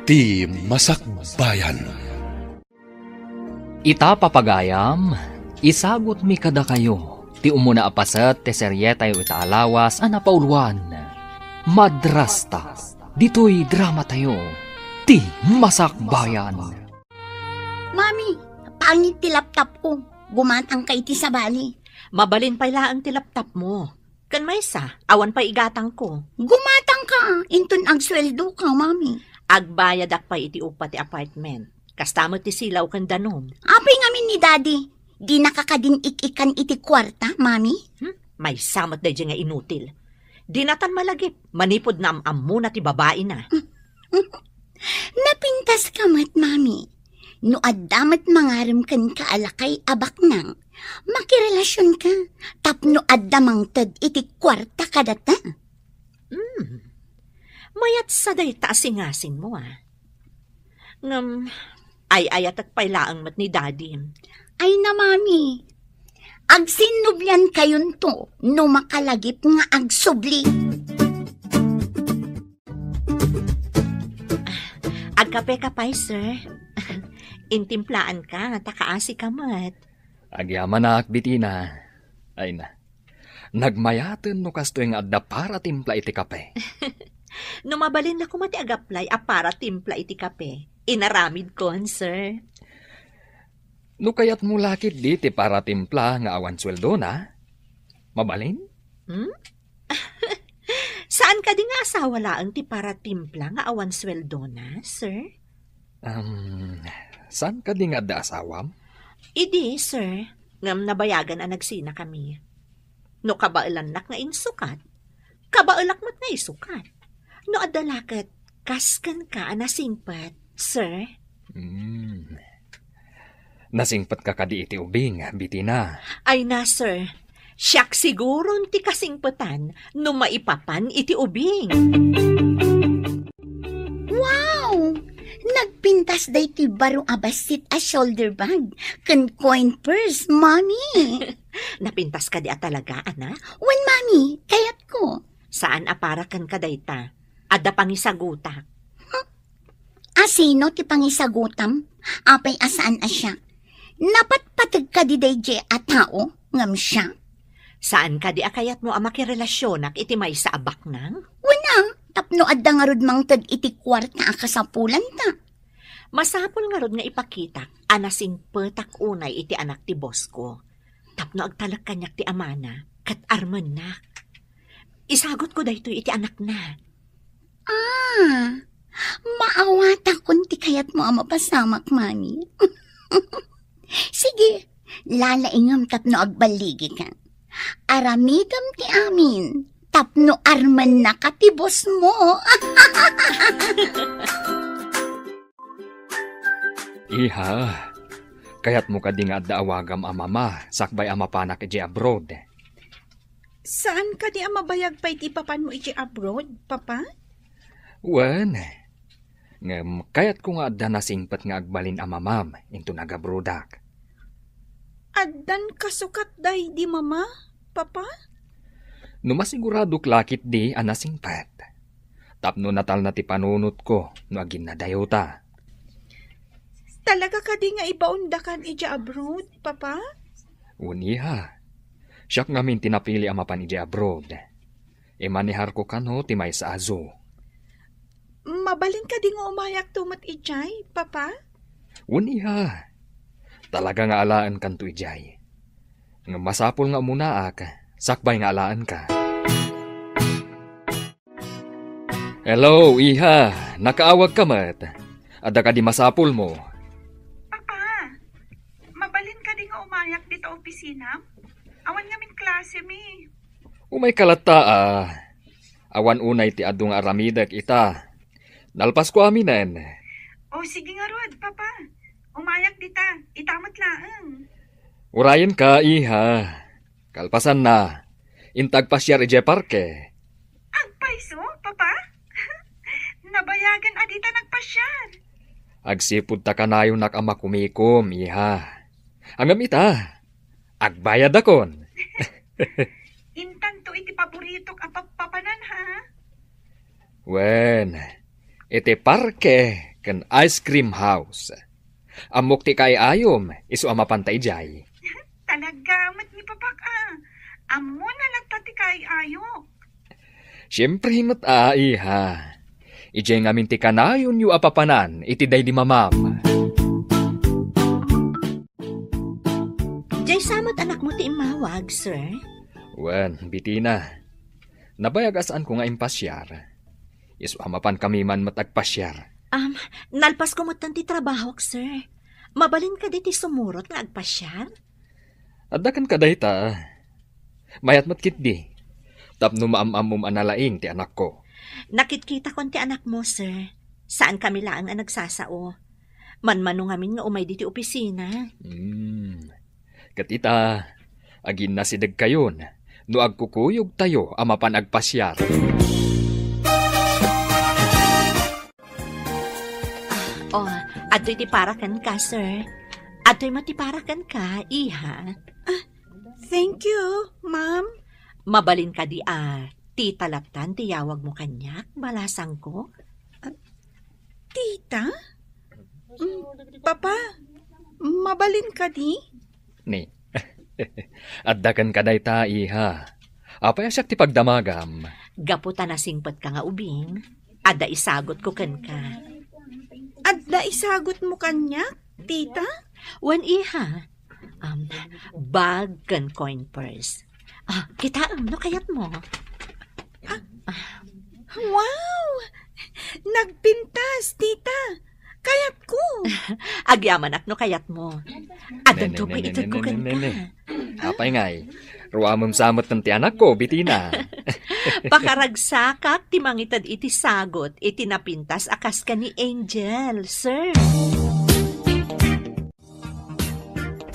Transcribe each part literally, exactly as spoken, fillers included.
Ti Masakbayan. Ita, papagayam, isagutmi kadakayo ti umuna a paset ti serietayo ita a lawas a napauloan, Madrasta, ditoy dramatayo, Ti Masakbayan. Mami, pangit ti laptop ko. Gumatangka iti sabali. Mabalin pay laeng ti laptop mo. Ken maysa, awan pay igatangko. Gumatangka, inton agsueldoka, Mami. Agbayadak pay iti upa ti apartment. Kasta met ti silaw ken danum. Apay ngamin ni Daddy? Dinaka kadin ik-ikan iti kuarta, Mami? Hmm? Maysa met daydiay nga inutil. Dinatan malagip, manipud naam-ammona ti babaina. Napintaska met, Mami. No adda met mangarem kenka a lakay a baknang, makirelasionka tapno adda mangted iti kuarta kadata. Hmm. Mayat sa dayta a singasingmo, a. Ngem, ay-ayatek pay laeng met ni Daddy. Ay na, Mami. Agsinnubliankayonto no makalagip nga agsubli. Agkape ka pay, sir? Intimplaanka, ta kaasika met. Agyamanak, Bitina. Ay na. Nagmayaten no kastoy nga adda para timpla iti kape. No mabalin la koma ti agaplay a para timpla iti kape, inaramidkon, sir. No kayatmo la ketdi ti para timpla nga awan sueldona, mabalin? Hmm? Saan kadi nga asawa laeng ti para timpla nga awan sueldona, sir? Um, saan kadi nga adda asawam? Idi, sir, ngem nabayagan a nagsinakami. No kabaelannak nga insukat, kabaelak met nga isukat. No adda la ket, kas kenka a nasingpet, sir? Hmm. Nasingpetka kadi iti ubing, Bitina? Ay na, sir. Siak siguron ti kasingpetan no maipapan iti ubing. Wow! Nagpintas daytoy baro a bassit a shoulder bag ken coin purse, Mami. Napintas kadi a talaga, anak? Wen, Mami, kayatko. Saan a para kenka dayta. Adda pangisagutak. Asino ti pangisagutam? Apay a saan a siak? Napatpateg kadi daydiay a tao ngem siak? Saan kadi a kayatmo a makirelasionak iti maysa a baknang? Wen a, tapno adda ngarud mangted iti kuarta a kasapulanta. Masapul ngarud nga ipakitak a nasingpetak unay iti anak ti boss ko. Tapno agtalek kaniak ti amana ket armennak. Isagutko daytoy iti anakna. Ah, maawatakon ti kayatmo a mapasamak, Mami. Sige, lalaingem tapno agballigika. Aramidem ti amin tapno armennaka ti boss mo. Iha, kayatmo kadi nga adda awagam a mama sakbay a mapanak idiay abroad? Saan kadi a mabayag pay ti ipapanmo idiay abroad, Papa? Wen, ngem kayatko nga adda nasingpet nga agbalin a mamam inton agabroadak. Addan kasukat daydi, Mama, Papa? No masiguradok la ketdi a nasingpet, tapno natalna ti panunotko no aginnadayota. Talaga kadi nga ibaondakan idiay abroad, Papa? Wen, iha. Siak ngamin ti napili a mapan idiay abroad. Imaneharko kano ti maysa a zoo. Mabalin kadi nga umayakto met idiay, Papa? Wen, iha. Talaga nga alaenkanto idiay. Ngem masapul nga umunaak, sakbay nga alaenka. Hello, iha. Nakaawagka met. Adda kadi masapulmo? Papa, mabalin kadi nga umayak dita opisinam? Awan ngamin klasemi. Umayka latta, a. Awan unay ti adu nga aramidek ita. Nalpasko aminen. O, sige ngarud, Papa. Umayak dita. Ita met laeng. Urayenka, iha. Kalpasanna, inta agpasiar idiay parke. Agpayso, Papa? Nabayagen a dita nagpasiar. Agsipud ta kanayonak a makumikom, iha. Ngem ita, agbayadakon. Intanto iti paboritok a pappapanan, ha? Wen, iti parke, ken ice cream house. Ammok ti kaay-ayom, isu a mapanta idiay. Talaga met ni Papak a. Ammona latta ti kaay-ayok. Siempre met a, iha. Idiay ngamin ti kanayonyo a papanan iti daydi mamam. Diay sa met anakmo ti immawag, sir? Wen, Bitina. Nabayag a saanko nga impasiar. Isu a mapankami man met agpasiar. Um, nalpasko metten ti trabahok, sir. Mabalin kadi ti sumurot nga agpasiar? Adda kenka dayta. Mayat met ketdi. Tapno maam-ammom a nalaing ti anakko. Nakitkitakon ti anakmo, sir. Saankami laeng a nagsasao. Manmano ngamin nga umay ditoy opisina. Hmm. Ket ita, aginnasidegkayon no agkukuyogtayo a mapan agpasiar. Oh, adtoy ti para kenka, sir. Adtoy met ti para kenka, iha. Ah, thank you, ma'am. Mabalin kadi a tita lattan ti yawagmo kaniak, balasangko? Ah, tita? Mm, papa, mabalin kadi? Ni. Adda kenka dayta, iha. Apay a siak ti pagdamagam? Gapu ta nasingpetka nga ubing, adda isagutko kenka. Adda isagutmo kaniak, tita? Wen, iha. Um, bag ken coin purse. Ah, kitaem no kayatmo. Ah, ah. Wow! Nagpintas, tita. Kayatko. Agyamanak no kayatmo. Addanto pay itedko kenka. Apay ngay? Ruamem sa met ti anakko, Bitina. Pakaragsakak ti mangited iti sagut iti napintas a kas ken ni Angel, sir.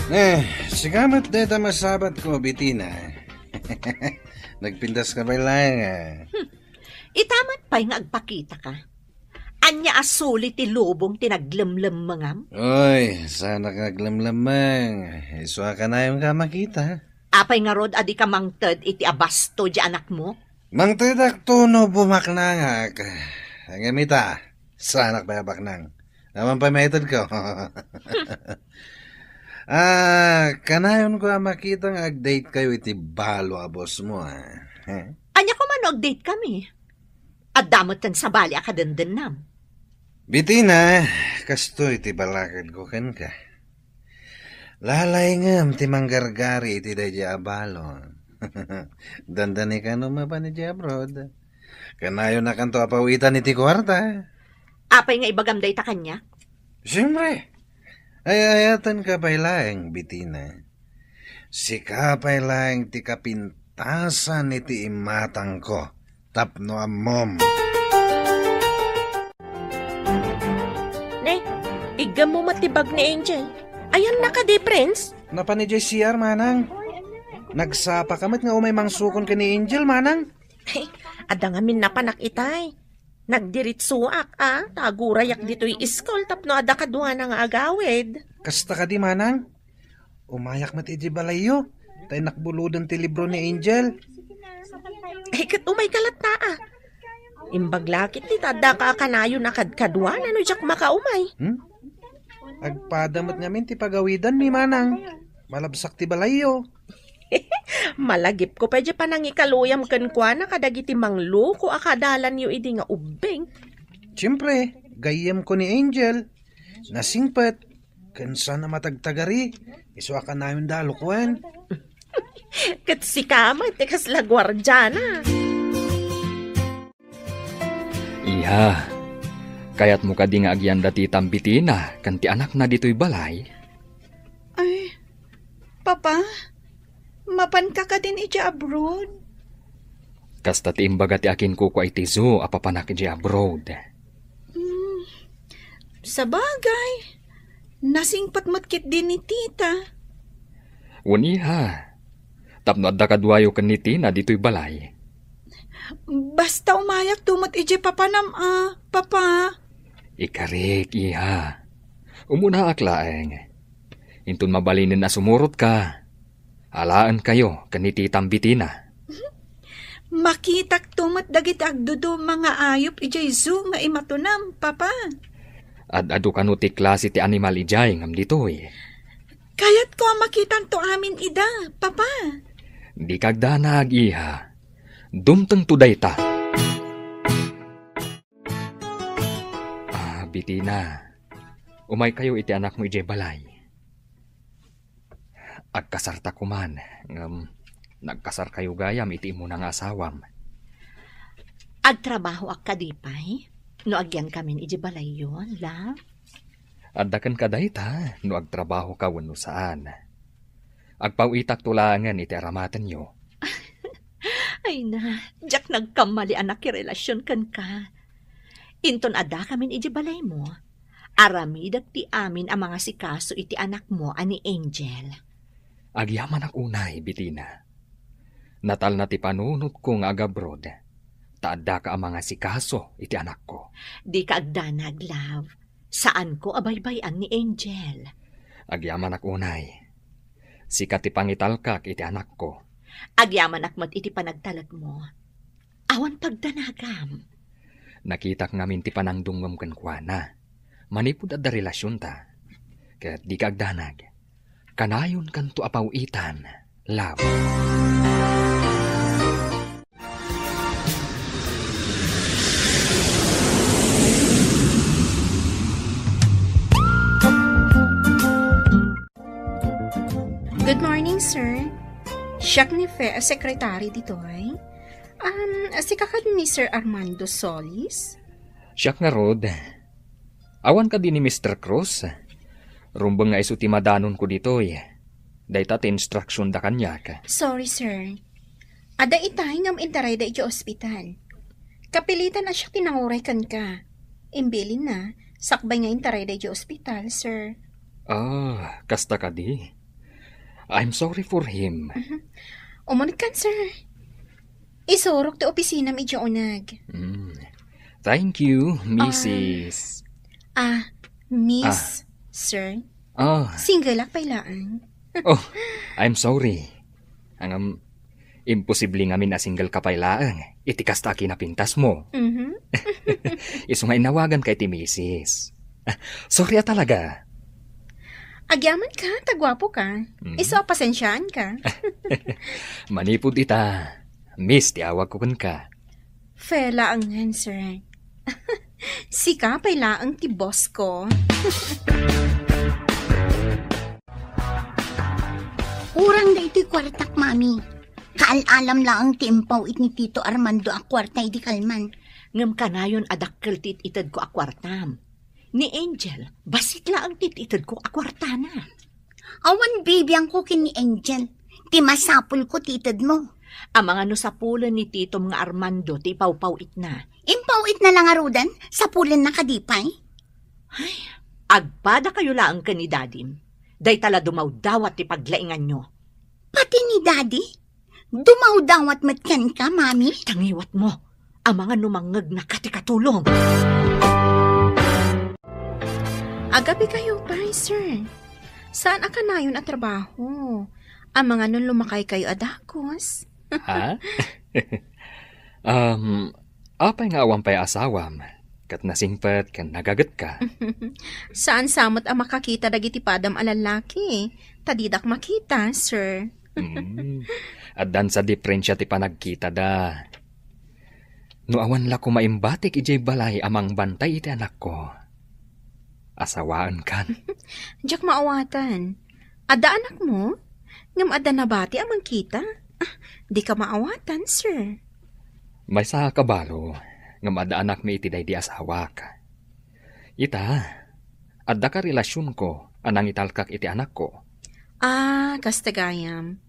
Eh, sika met dayta masabatko, Bitina. Nagpintaska pay laeng, ah. Hmm. Ita met pay nga agpakitaka. Ania a suli ti lubong ti naglemlemmengam? Oy, saanak nga aglemlemmeng. Isu a kanayonka a makita. Apay ngarud a dika mangted iti abasto diay anakmo? Mangtedakto no bumaknangak. Ngem ita, saanak pay a baknang. Awan pay maitedko. Ah, kanayonko a makita nga agdatekayo iti balo a bossmo, ah. Eh? Ania koma no agdatekami? Adda met ken sabali a kadendennam. Bitina, kastoy ti balakedko kenka. Lalaingem ti manggargari iti daydiay a balo. Dandani kano mapan idiay abroad. Kanayonakanto a pawitan iti kuarta. Apay nga ibagam dayta kaniak? Siempre. Ay-ayatenka pay laeng, Bitina. Sika pay laeng ti kapintasan iti imatangko tapno ammom. Ne, iggemmo met ti bag ni Angel. Ayanna kadi, Prince? Napan idiay C R, manang. Nagsapaka met nga umay mangsukon ken ni Angel, manang. Adda ngamin napanak itay. Nagdiritsuak, a, ta agurayak ditoy iskul tapno adda kaduana nga agawid. Kasta kadi, manang? Umayak met idiay balayyo, ta innak buloden ti libro ni Angel. Ay, ket umayka latta, a. Imbag la ketdi ta addaka a kanayon a kadkaduana no diak makaumay. Hmm? Agpada met ngamin ti pagawidanmi, manang. Malabsak ti balayyo. Malagipko pay diay panangikaluyam kenkuana kadagiti mangloko a kadalanyo idi nga ubbing. Siempre, gayyemko ni Angel. Nasingpet, ken saan a matagtagari, isu a kanayonda a lukuen. Ket sika met ti kasla guardiana. Iha, kayatmo kadi nga agyanda ti tambitina ken ti anakna ditoy balay? Ay, Papa, mapanka kadin idiay abroad? Kasta ti imbaga ti akinkukua iti zoo a papanak idiay abroad. Hmm, sabagay, nasingpet met ketdi ni Tita. Wen, iha, tapno adda kaduayo ken ni Tina ditoy balay. Basta umayakto met idiay papanam a, Papa. Ikarik, iha. Umunaak laeng. Inton mabalinen a sumurotka, alaenkayo ken ni Titam Bitina. Makitakto met dagiti agduduma nga ayup idiay zoo nga imatunam, Papa. Ad-adu kano ti klase ti animal idiay ngem ditoy? Kayatko a makitanto amin ida, Papa. Dika agdanag, iha. Dumtengto dayta. Ah, Bitina, umaykayo iti anakmo idiay balay. Agkasarta koman, ngem nagkasarkayo gayam iti immuna nga asawam. Agtrabahoak kadi pay no agyankamin idiay balayyo, love? Adda kenka dayta no agtrabahoka wenno saan. Agpaw-itakto laengen iti aramatenyo. Ay na, diak nagkammali a nakirelasion kenka. Inton addakamin idiay balaymo, aramidek ti amin a mangasikaso iti anakmo a ni Angel. Agyamanak unay, Bitina. Natalna ti panunotko nga agabroad, ta addaka a mangasikaso iti anakko. Dika agdanag, love. Saanko a baybay-an ni Angel. Agyamanak unay. Sika ti pangitalkak iti anakko. Agyamanak met iti panagtalekmo. Awan pagdanagam. Nakitak ngamin ti panangdumngom kenkuana. Manipud adda relasionta. Ket dika agdanag. Kanayonkanto a paw-itan, love. Good morning, sir. Siak ni Fe a sekretary ditoy. Um, sika kadi ni Sir Armando Solis? Siak ngarud. Awan kadi ni Mister Cruz? Rumbeng nga isu ti madanonko ditoy. Dayta ti instruksionda kaniak. Sorry, sir. Adda itay ngem intarayda idiay ospital. Kapilitan a siak ti nanguray kenka. Imbilinna, sakbay nga intarayda idiay ospital, sir. Ah, kasta kadi. I'm sorry for him. Mhm. Umunegkan, sir. Isurok ti opisinam idiay uneg. Mm. Thank you, Ah. Missus. Ah, Miss, Ah. Sir. Ah. Singleak pay laeng. Oh, I'm sorry. Ngem, imposible ngamin a single ka pay laeng iti kasta a kinapintasmo. Mhm. Isu nga inawaganka iti Missus. Ah, sorry a talaga. Agyamanka, ta guapoka. Mm. Isu a pasensiaanka. Manipud ita, Miss ti awagko kenka. Fe laengen, sir. Sika pay laeng ti boss ko. Urang daytoy kuartak, Mami. Kaal-alam laeng ti impaw-it ni Tito Armando a kuarta idi kalman. Ngem kanayon a dakkel ti it-itedko a kuartam. Ni Angel, bassit laeng ti it-itedko a kuartana. Awan bibiangko ken ni Angel. Ti masapulko ti itedmo. Amangan no sapulen ni titom nga Armando ti ipawpaw-itna. Impaw-itna la ngaruden, sapulenna kadi pay? Ay, agpadakayo laeng ken ni Dadim. Dayta la dumawdawat ti paglainganyo. Pati ni Daddy? Dumawdawat met kenka, Mami? Tangiwatmo. Amangan no mangngegnaka ti katulong. Agabikayo pay, sir. Saan a kanayon a trabaho? Amangan no lumakaykayo a dakes. Ha? Um, apay nga awan pay asawam? Ket nasingpet ken nagagetka. Saan sa met a makakita dagiti padam a lallaki, ta didak makita, sir. Mm. Addan sa diferensia ti panagkitada. No awan la koma imbatik idiay balay a mangbantay iti anakko, asawaenkan. Diak maawatan. Adda anakmo? Ngem adda nabati a mangkita? Ah, dika maawatan, sir. Maysa a kabalo, ngem adda anakmi iti daydi asawak. Ita, adda ka relasionko a nangitalkak iti anakko. Ah, kasta gayam.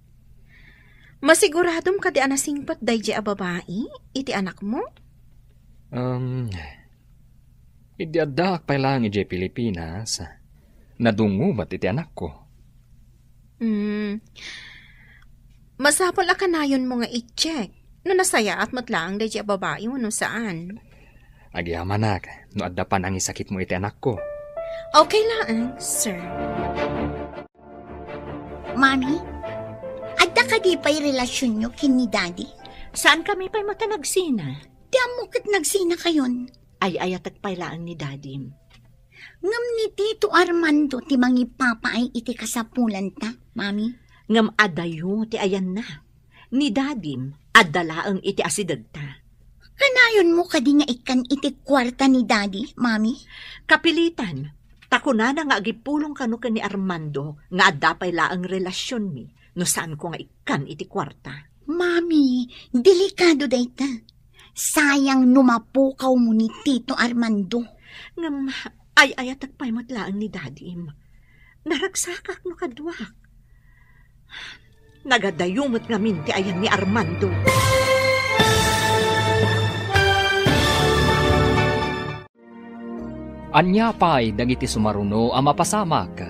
Masiguradom kadi a nasingpet daydi a babai iti anakmo? Um, idi addaak pay laeng idiay Pilipinas, nadungngo met iti anakko. Hmm. Masapul a kanayonmo nga i-check no nasayaat met laeng daydi a babai wenno saan. Agyamanak no adda panangisakitmo iti anakko. Okay laeng, sir. Mami, adda kadi pay relasionyo ken ni Daddy? Saan kami pay met a nagsina? Ti ammo ket nagsinakayon. Ay-ayatek pay laeng ni Dadim. Ngem ni Tito Armando ti mangipapaay iti kasapulanta, Mami. Ngem adayo ti ayanna. Ni Dadim, adda laeng iti asidegta. Kanayonmo kadi nga ikkan iti kuarta ni Dadi, Mami? Kapilitan, ta kunana nga agipulong kano ken ni Armando nga adda pay laeng relasionmi no saanko nga ikkan iti kuarta. Mami, delikado dayta. Sayang no mapukawmo ni Tito Armando. Ngem, ay-ayatek pay met laeng ni Dadim. Naragsakak no kaduak. Nagadayo met ngamin ti ayan ni Armando. Ania pay dagiti sumaruno a mapasamak?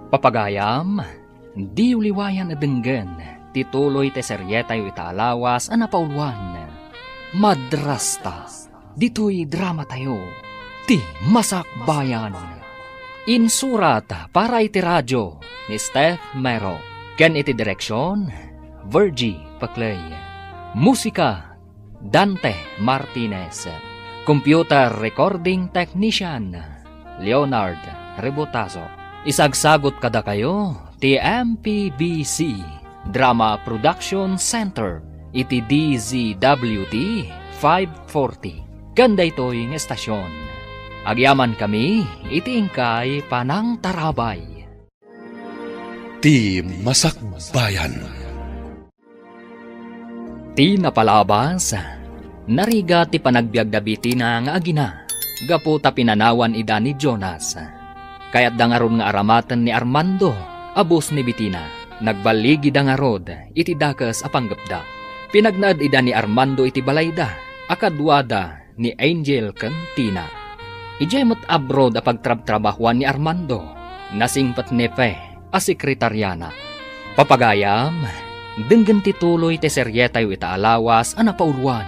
Papagayam, diyo liwayan a denggen ti tuloy ti serietayo ita a lawas a napauluan, Madrasta. Ditoy dramatayo, ti Masakbayan. Insurat para iti radio ni Steph Mero, ken iti direksion, Virgie Paclay. Musika, Dante Martinez. Computer recording technician, Leonard Rebotazo. Isagsagot kadakayo ti M P B C Drama Production Center iti D Z W T five forty. Ken daytoy nga estasion, agyamankami iti inkay panangtarabay. Ti Masakbayan. Ti napalabas, narigat ti panagbiag da Betina nga agina gapu ta pinanawan ida ni Jonas. Kayatda ngarud nga aramaten ni Armando a bus ni Betina. Nagballigida ngarud iti dakes a panggepda. Pinagnaed ida ni Armando iti balayda a kaduada ni Angel ken Tina. Idiay met abroad a pagtrabtrabahoan ni Armando, nasingpet ni Fe a sekretariana. Papagayam, denggen ti tuloy ti serietayo ita a lawas a napauluan,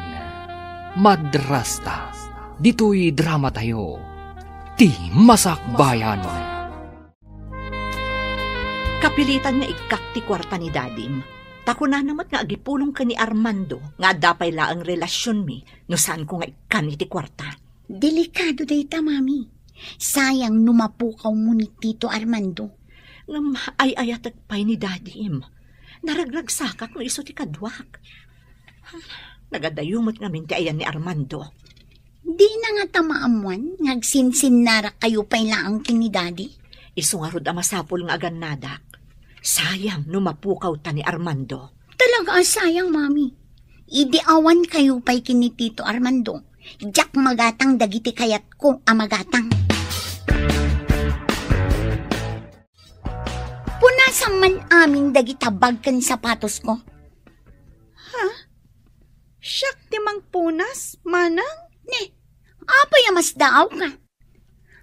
Madrasta. Ditoy dramatayo, ti Masakbayan. Kapilitan nga ikkak ti kuarta ni Dadim. Ta kunana met nga agipulong ken ni Armando nga adda pay laeng relasionmi no saanko nga ikkan iti kuarta. Delikado dayta, Mami. Sayang no mapukawmo ni Tito Armando. Ngem ay-ayatek pay ni Dadim. Naragragsakak no isu ti kaduak. Nagadayo met ngamin ti ayan ni Armando. Dina ngata maammuan nga agsinsinnarakayo pay laeng ken ni Dadi? Isu ngarud a masapul nga agannadak. Sayang no mapukawta ni Armando. Talaga a sayang, Mami. Idi awankayo pay ken ni Tito Armando, diak magatang dagiti kayatko a magatang. Punasam man amin dagita bag ken sapatosko. Ha? Siak ti mangpunas, manang? Ne, apay a masdaawka?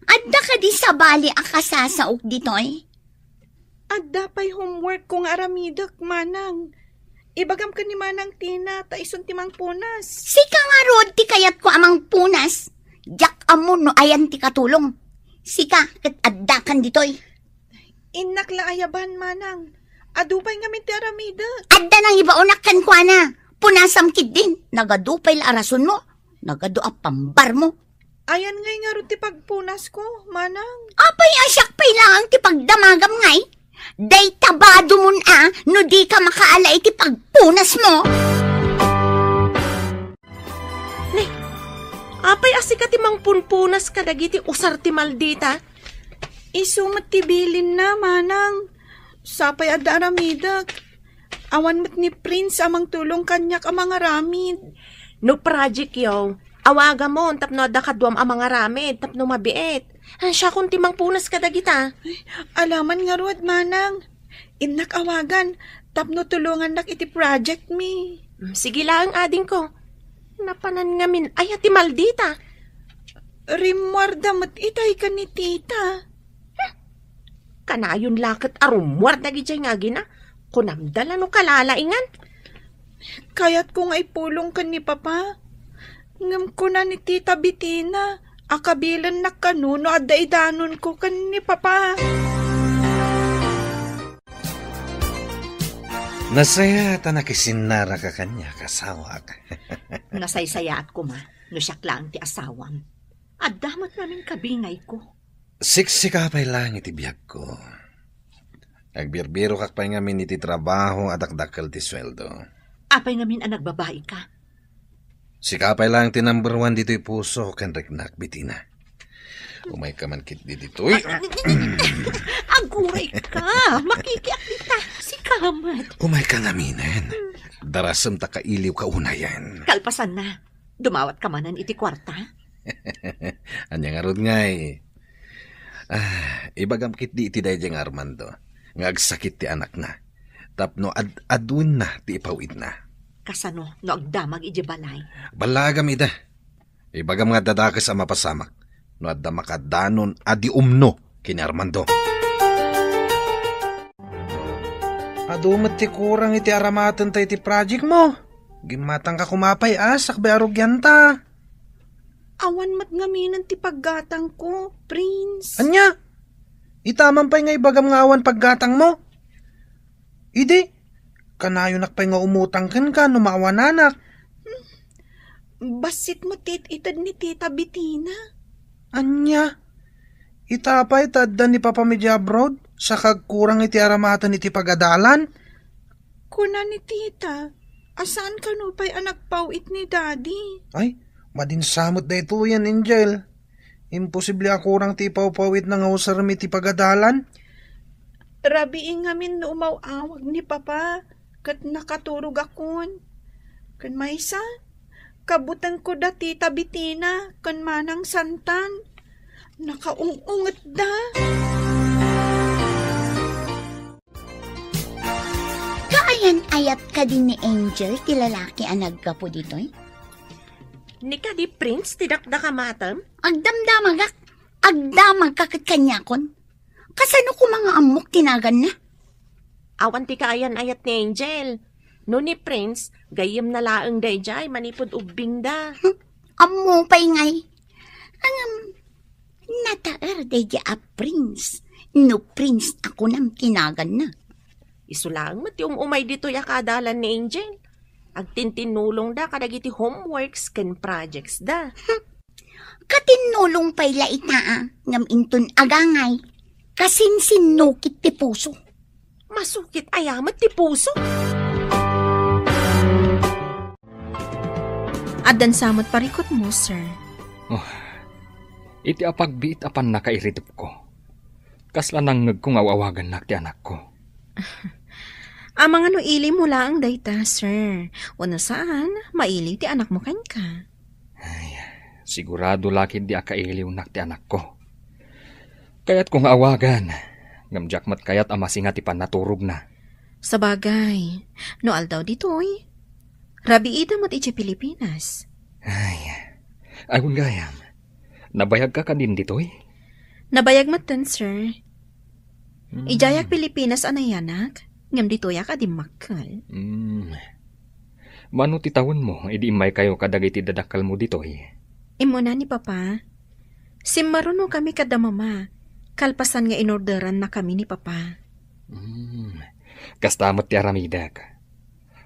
Adda kadi sabali a kasasaok ditoy? Adda pay homework ko nga aramidek, manang. Ibagam ken ni Manang Tina, ta isun ti mangpunas. Sika ngarud ti kayatko a mangpunas. Diak ammo no ayan ti katulong. Sika ket addakan ditoy. Innak la ayaban, manang. Adu pay ngamin ti aramidek. Adda nangibaonak kenkuana. Punasam ketdin. Nagadu pay la a rasonmo. Nagadu a pambarmo. Ayan ngay ngarud ti pagpunasko, manang. Apay a siak pay laeng ti pagdamagam ngay? Dayta badumon a no dika makaala iti pagpunasmo. Ne, apay a sika ti mangpunpunas kadagiti usar ti maldita? Isu met ti bilinna, manang. Sapay adda aramidek. Awan met ni Prince a mangtulong kaniak a mangaramid. No project yo, awagamon tapno adda kaduam a mangaramid tapno mabiit. Siakon ti mangpunas kadagita. Ay, alaman ngarud, manang. Innak awagan tapno tulongannak iti project mi. Mm, sige laeng, adingko. Napanan ngamin aya ti maldita? Rimmuarda met itay ken ni tita. Kanayon la ket a rummuar dagidiay nga agina. Kunamda la no kalalaingan. Kayatko nga ipulong ken ni Papa. Ngem kuna ni Tita Betina a kabilennak kano no adda idanonko ken ni Papa. Nasayaat a nakisinnaraka kaniak, asawak. Nasaysayaat koma no siak laeng ti asawam. Adda met ngamin kabingayko. Siksika pay laeng iti biagko. Agbirbirokak pay ngamin iti trabaho a dakdakkel ti sueldo. Apay ngamin a nagbabaika? Sika pay laeng ti number one ditoy puso ken riknak, Bitina. Umayka man ketdi ditoy. Aguray ka! Makikiak dita! Sika met! Umayka ngaminen. Darasem ta kailiwka unayen. Kalpasanna, dumawatka manen iti kuarta? Ania ngarud ngay? Ah, ibagam ketdi iti daydiay nga Armando nga agsakit ti anakna tapno ad-aduenna ti ipaw-itna. Kasano no agdamag idiay balay? Ballagam ida. Ibagam nga adda dakes a mapasamak no adda makadanon a di umno ken ni Armando. Adu met ti kurang iti aramatenta iti project mo. Gimmatangka koma pay a sakbay a rugianta. Awan met ngaminen ti paggatangko, Prince. Ania? Ita man pay nga ibagam nga awan paggatangmo? Idi, kanayonak pay nga umutang kenka no maawananak. Bassit met ti it-ited ni Tita Bitina. Ania? Ita pay ta adda ni Papa idiay abroad, saka agkurang iti aramaten iti pagadalan? Kuna ni Tita, a saan kano pay a nagpaw-it ni Daddy? Ay, madin sa met daytoyen, Angel. Imposible a kurang ti ipaw-pawitna nga usarem iti pagadalan. Rabii ngamin no umaw-awag ni Papa, ket nakaturogakon. Ken maysa, kabutengko da Tita Bitina ken Manang Santan. Nakaung-ungetda. Kaayan-ayat kadi ni Angel ti lalaki a naggapu ditoy? Ni kadi Prince ti dakdakamatem? Agdamdamagak. Agdamagka ket kaniakon. Kasano koma nga ammok ti naganna? Awan ti kaayan-ayat ni Angel. No ni Prince, gayyemna laeng daydiay manipud ubbingda. Hmm, ammo pay ngay. Ngem, nataer daydiay a Prince. No Prince a kunam ti naganna. Isu laeng met ti um-umay ditoy a kaadalan ni Angel. Agtintinnulongda kadagiti homeworks ken projects da. Katinnulong pay la ita a, ngem inton agangay, kasinsinnukit ti puso. Masukit aya met ti puso? Addan sa met parikutmo, sir. Oh, iti apagbiit a pannakairitepko, kasla nangngegko nga aw-awagannak ti anakko. Amangan no ilim mo laeng dayta, sir. Wenno saan, mailiw ti anakmo kenka. Ay, sigurado la ketdi a kailiwnak ti anakko. Kayatko nga awagan, ngem diak met kayat a masinga ti pannaturogna. Sabagay, no aldaw ditoy, rabiida met idiay Pilipinas. Ay, awan gayam. Nabayagka kadin ditoy? Nabayag metten, sir. Hmm. Idiayak Pilipinas a nayanak, ngem ditoyak a dimmakkel. Hmm. Mano ti tawenmo idi immaykayo kadagiti dadakkelmo ditoy? Immuna ni Papa. Simmarunokami kada Mama, kalpasan nga inorderannakami ni Papa. Hmm. Kasta met ti aramidek.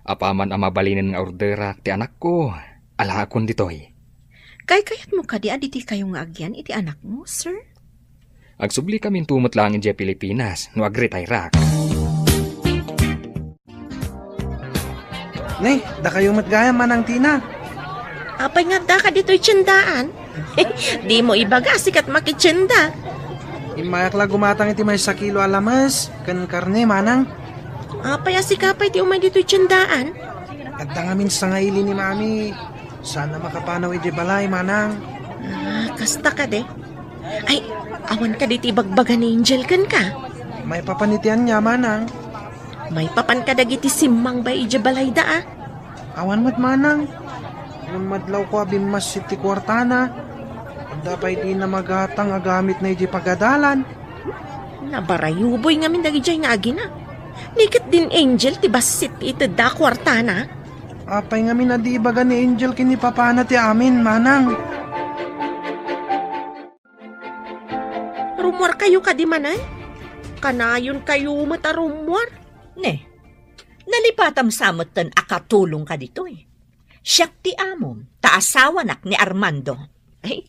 Apaman a mabalinen nga orderak ti anakko, alaakon ditoy. Kaykayatmo kadi a ditikayo nga agyan iti anakmo, sir? Agsubli kaminto met laeng idiay Pilipinas no agretayrak. Ne, dakayo met gayam, Manang Tina. Apay nga addaka ditoy tiendaan? Dimo ibaga a sika ti makitienda. Immayak la gumatang iti maysa kilo a lames ken karne, Manang. Apay a sika pay ti umay ditoy tiendaan? Adda ngamin sangaili ni Mami. Saan a makapanaw idiay balay, Manang. Ah, kasta kadi. Ay, awan kadi ti ibagbaga ni Angel kenka? Maipapan iti ania, Manang? Maipapan kadagiti simmang bay idiay balayda, a? Awan met, Manang. Ngem madlawko a bimmassit ti kuartana. Adda pay dina magatang a gamitna idiay pagadalan. Nabarayuboy ngamin dagidiay nga agina. Ni ket din Angel ti bassit ti itedda a kuartana. Apay ngamin a di ibaga ni Angel ken ni Papana ti amin, Manang? Rummuarkayo kadi manen? Kanayonkayo met a rummuar. Ne, nalipatam sa metten a katulongka ditoy. Siak ti amom, ta asawanak ni Armando. Ay,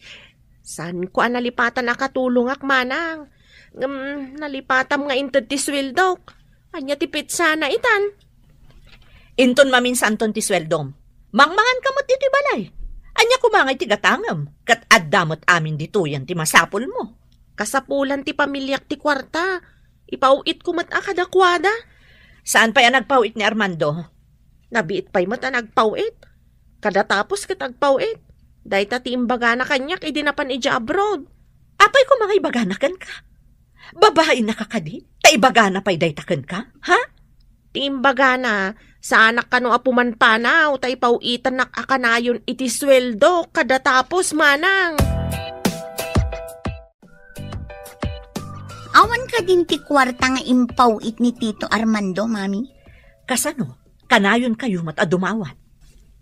Saanko a nalipatan a katulongak, manang. Ngem nalipatam nga inted ti sueldok. Ania ti petsana itan? Inton maminsanton ti sueldom, mangmanganka met ditoy balay. Ania koma ngay ti gatangem, ket adda met amin ditoyen ti masapulmo. Kasapulan ti pamiliak ti kuarta. Ipaw-itko met a kadakuada. Saan pay a nagpaw-it ni Armando? Nabiit pay met a nagpaw-it. Kada tapos ket agpaw-it. Dayta ti imbagana kaniak idi napan idiay abroad. Apay koma nga ibagana kenka? Babainaka kadi? Ta ibagana pay dayta kenka? Ha? Ti imbagana, saanak kano a pumanpanaw ta ipaw-itannak a kanayon iti sueldo kada tapos, manang. Awan kadin ti kuarta nga impaw-it ni Tito Armando, Mami? Kasano? Kanayonkayo met a dumawat.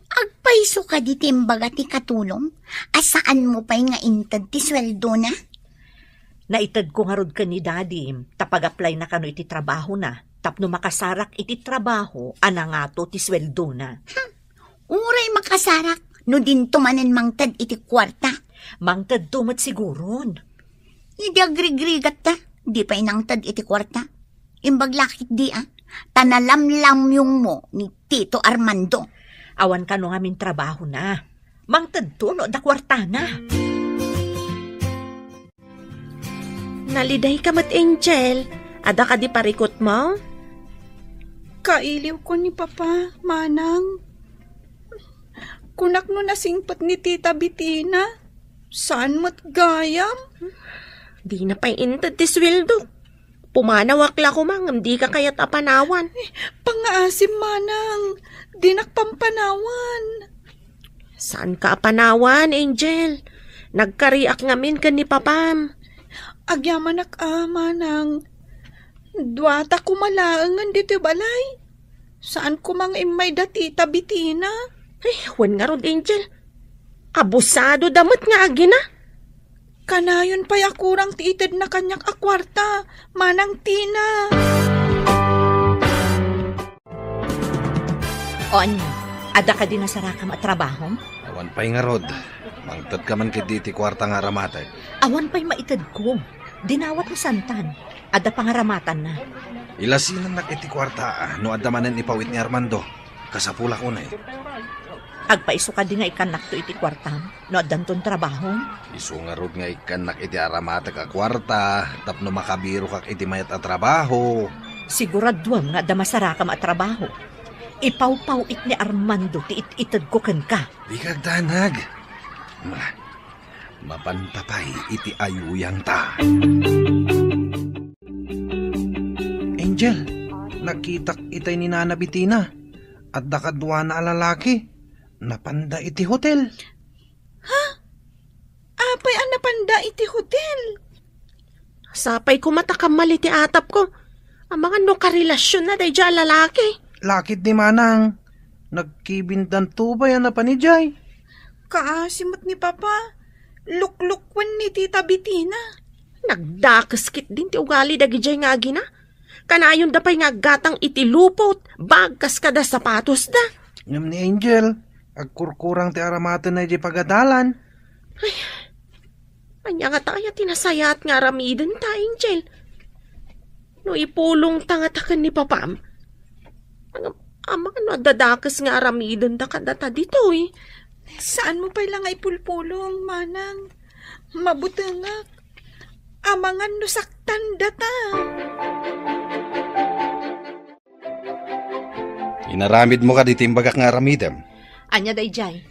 Agpayso kadi ti imbaga ti katulom a saanmo pay nga inted ti sueldona? Naitedko ngarud ken ni Dadim ta pag-applyna kano iti trabahona tapno makasarak iti trabaho a nangato ti sueldona. Hmm. Uray makasarak no dinto manen mangted iti kuarta. Mangtedto met siguron. Idi agrigrigatta, di pay nangted iti kuarta. Imbag lakit di, a, ta nalamlamyongmo ni Tito Armando. Awan kano ngamin trabahona. Mangtedto no adda kuartana. Nalidayka met, Angel. Adda kadi parikutmo? Kailiwko ni Papa, Manang. Kunak no nasingpet ni Tita Betina, saan met gayam? Dina pay inted ti sueldo. Pumanawak la koma ngem dika kayat a panawan. Eh, pangngaasim, Manang. Dinak pampanawan. Saanka a panawan, Angel? Nagkariak ngamin ken ni Papam. Agyamanak a, Manang. Duata koma laengen ditoy balay. Saan koma nga immay da Tita Betina. Ay, wen ngarud, Angel. Abusado da met nga agina. Kanayon pay a kurang ti itedna kaniak a kuarta, Manang Tina. O ania, adda kadi nasarakam a trabahom? Awan pay ngarud. Mangtedka man ketdi iti kuarta nga aramatek. Awan pay maitedko. Dinawat ni Santan. Adda pangaramatanna. Ilasinannak iti kuarta, a, no adda manen ipaw-it ni Armando. Kasapulak unay. Agpayso kadi nga ikkannakto iti kuartam no addanton trabahom? Isu ngarud nga ikkannak iti aramatek a kuarta tapno makabirokak iti mayat a trabaho. Siguraduem nga adda masarakam a trabaho. Ipawpaw-it ni Armando ti it-itedko kenka. Dika agdanag. Ma, mapanta pay iti ayuyangta. Angel, nakitak itay ni Nana Betina. Adda kaduana a lalaki. Napanda iti hotel. Ha? Apay a napanda iti hotel? Sapay koma ta kammal iti atapko. Amangan no karelasionna daydiay a lalaki. Lakit ni Manang. Nagkibindanto pay a napan idiay. Kaasi met ni Papa. Luklukwen ni Tita Betina. Nagdakes ketdin ti ugali dagidiay nga agina. Kanayonda pay nga aggatang iti lupot, bag kas kada sapatosda. Ngem ni Angel, agkurkurang ti aramatenna idiay pagadalan. Ay, ania ngata aya ti nasayaat nga aramidenta, Angel? No ipulongta ngata ken ni Papam, amangan no adda dakes nga aramidenda kadata ditoy. Saanmo pay la nga ipulpulong, Manang. Mabutengak. Amangan no saktandata. Inaramidmo kadi ti imbagak nga aramidem? Ania daydiay?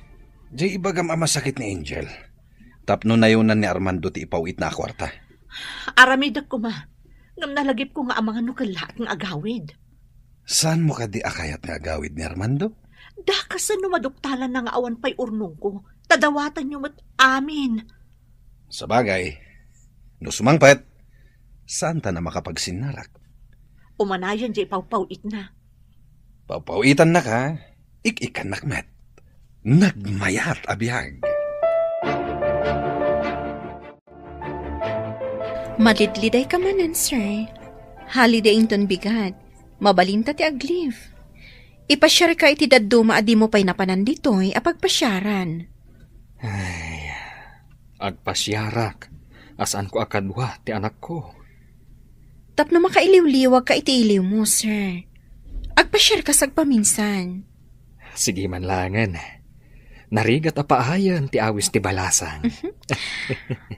Diay ibagam a masakit ni Angel. Tapno nayonan ni Armando ti ipaw-itna a kuarta. Aramidek koma. Ngem nalagipko nga amangan no kellaak nga agawid. Saanmo kadi a kayat nga agawid ni Armando? Dakasen no maduktalanna nga awan pay urnongko, ta dawatanyo met amin. Sabagay, no sumangpet, saantan a makapagsinnarak. Umanayon diay pawpaw-itna. Pawpaw-itannaka, ik-ikkannak met. Nagmayat a biag. Malidlidayka manen, sir. Holiday inton bigat. Mabalinta ti ag-leave. Ipasiarka iti dadduma a dimo pay napanan ditoy a pagpasiaran. Ay, Agpasiarak a saanko a kadua ti anakko. Tapno makailiwliwagka iti iliwmo, sir. Agpasiarka sagpaminsan. Sige man laengen. Narigat a paayen ti awis ti balasang.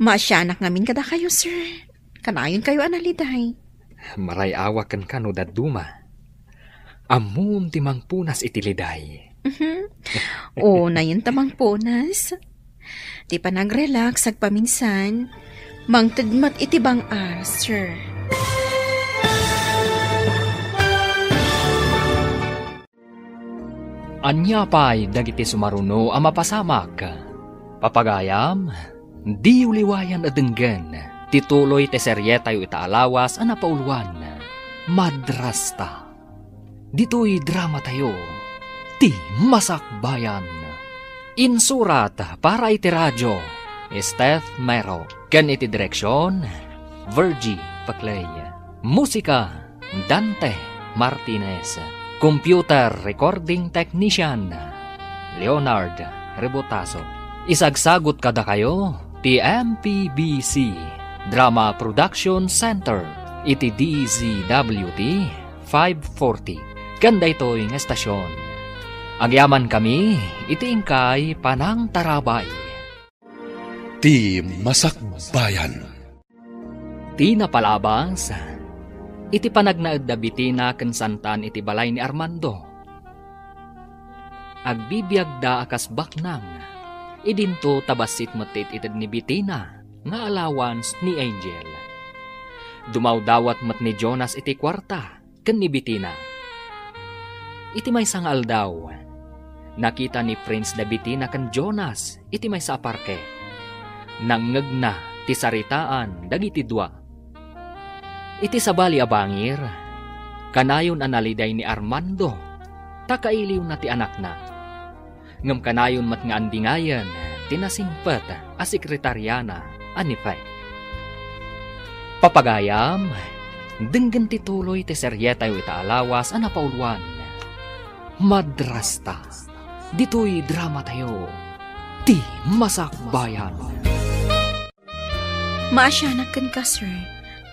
Maasianak ngamin kadakayo, sir. Kanayonkayo a naliday. Maray-awak kenka no dadduma. Ammom ti mangpunas iti liday. Mhm. O, nayon ta mangpunas. Ti panagrelax sagpaminsan, mangted met iti bang-ar, sir. Ania pay dagiti sumaruno a mapasamak? Papagayam, diyo liwayan a denggen ti tuloy ti serietayo ita a lawas a napauluan, Madrasta. Ditoy dramatayo, Ti Masakbayan. Insurat para iti radio, Steph Mero. Ken iti direksion, Virgie Paclay. Musika, Dante Martinez. Computer recording technician, Leonard Rebotazo. Isagsagot kadakayo ti M P B C Drama Production Center iti D Z W T five forty. Ken daytoy nga estasion, agyamankami iti inkay panangtarabay. Ti Masakbayan. Ti napalabas, iti panagnaed da Bitina ken Santan iti balay ni Armando. Agbibiagda a kas baknang, idinto ta bassit met ti it-ited ni Bitina nga allowance ni Angel. Dumawdawat met ni Jonas iti kuarta ken ni Bitina. Iti maysa nga aldaw, nakita ni Prince da Bitina ken Jonas iti maysa a parke. Nangngegna ti saritaan dagiti dua. Iti sabali a bangir, kanayon a naliday ni Armando ta kailiwna ti anakna. Ngem kanayon met nga andingayen ti nasingpet a sekretariana a ni Fe. Papagayam, denggen ti tuloy ti serietayo ita a lawas a napauluan, Madrasta. Ditoy dramatayo, Ti Masakbayan. Maasianak kenka, sir.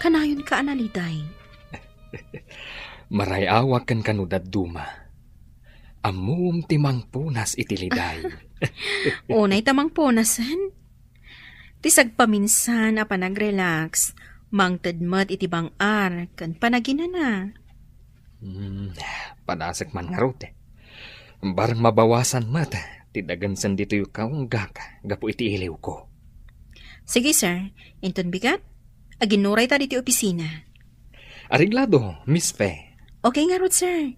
Kanayonka a naliday. Maray-awak kenka no dadduma. Ammom ti mangpunas iti liday. Unay ta mangpunasen. Ti sagpaminsan a panagrelax, mangted met iti bang-ar ken panaginana. Hmm, padasek man ngarud. Bareng mabawasan met ti dagensen ditoy kaunggak gapu iti iliwko. Sige, sir. Inton bigat, aginnurayta ditoy opisina. Areglado, Miss Fe. Okay ngarud, sir.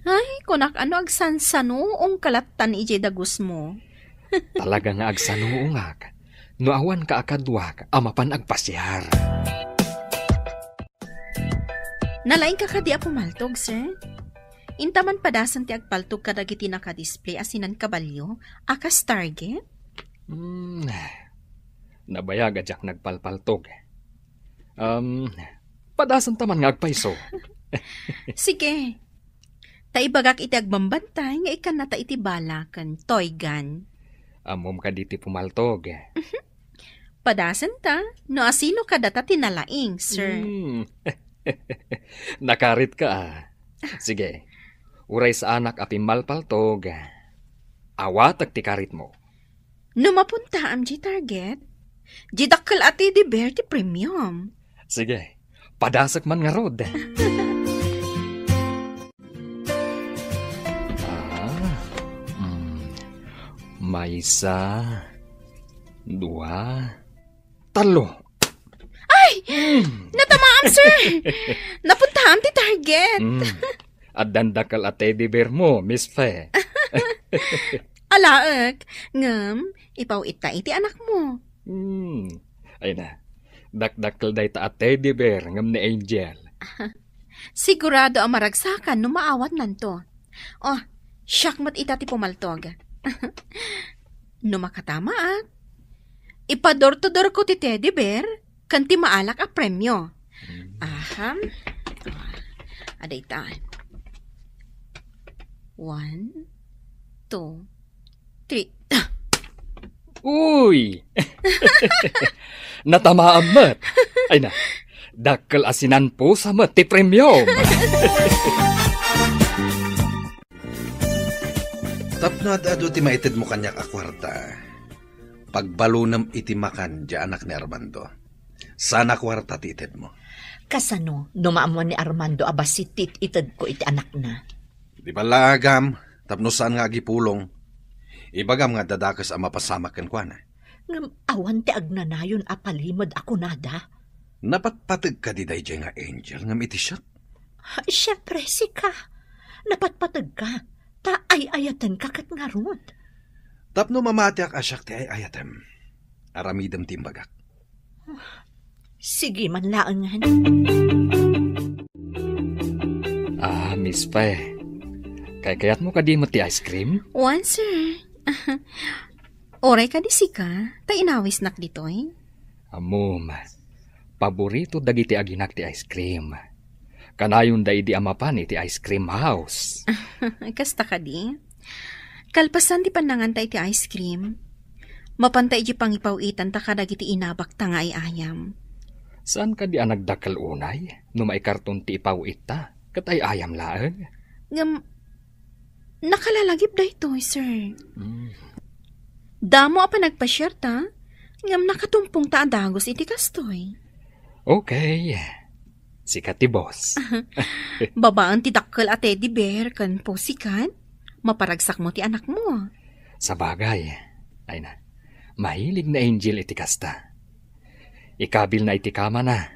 Ay, kunak, ano agsansanuongka lattan idiay dagusmo? Talaga nga agsanuongak no awanka a kaduak a mapan agpasiar. Nalaingka kadi a pumaltog, sir? Inta man padasen ti agpaltog kadagiti nakadisplay a sinan kabalio a kas target? Hmm, nabayag a diak nagpalpaltog. Um, padasenta man nga agpayso. Sige. Ta ibagak iti agbambantay nga ikkannata iti bala ken toy gun. Ammom kadi ti pumaltog? Padasenta, no asino kadata ti nalaing, sir. Hmm. Nakaritka, ah. Sige. Uray saanak a pimmalpaltog, awatek ti karitmo. No mapuntaam diay target, diay dakkel a teddy bear ti premium. Sige, padasek man ngarud. Ah, mm, maysa, dua, tallo. Ay! Mm. Natamaam, sir! Napuntaam ti target. Mm. Addan dakkel a teddy bear mo, Miss Fe. Alaek, ngem ipaw-itta iti anakmo. Hmm. Ay na, dakdakkel dayta a teddy bear ngem ni Angel. Sigurado a maragsakan no maawatnanto. Oh, siak met ita ti pumaltog. No makatamaak, ipa-door to door ko ti teddy bear ken ti maalak a premio. Hmm. Aha. Adda ita. One, two, three. Uy! Natamaam met. Ay na, dakkel a sinanpusa met ti premiom. Tapno ad-adu ti maitedmo kaniak a kuarta, pagbalunem iti makan diay anak ni Armando. Saan a kuarta ti itedmo. Kasano no maammo ni Armando a bassit ti it-itedko iti anakna? Di ballaagam, tapno saan nga agipulong. Ibagam nga adda dakes a mapasamak kenkuana. Ngem awan ti agnanayon a palimed a kunada. Napatpateg kadi daydiay nga Angel ngem iti siak? Siempre, sika. Napatpategka. Ta ay-ayatenka ket ngarud. Tapno mamatiak a siak ti ay-ayatem, aramidem ti imbagak. Sige man laengen. Ah, Miss Fe, kaykayatmo kadi met ti ice cream? Wen, sir. Uray kadi sika, ta inawisnak ditoy. Ammom, paborito dagiti aginak ti ice cream. Kanayonda idi a mapan iti ice cream house. Kasta kadi? Kalpasan ti pannanganta iti ice cream, mapanta iti pangipaw-itanta kadagiti inabakta nga ay-ayam. Saan kadi a nagdakkel unay no maikarton ti ipaw-itta ket ay-ayam laeng? Ngem, nakalalagip daytoy, sir. Mm. Damo a panagpasiarta, ngem nakatumpongta a dagus iti kastoy. Okay. Sika ti boss. Babaen ti dakkel a teddy bear ken pussycat, maparagsakmo ti anakmo. Sabagay, ay na, mahilig ni Angel iti kasta. Ikabilna iti kamana.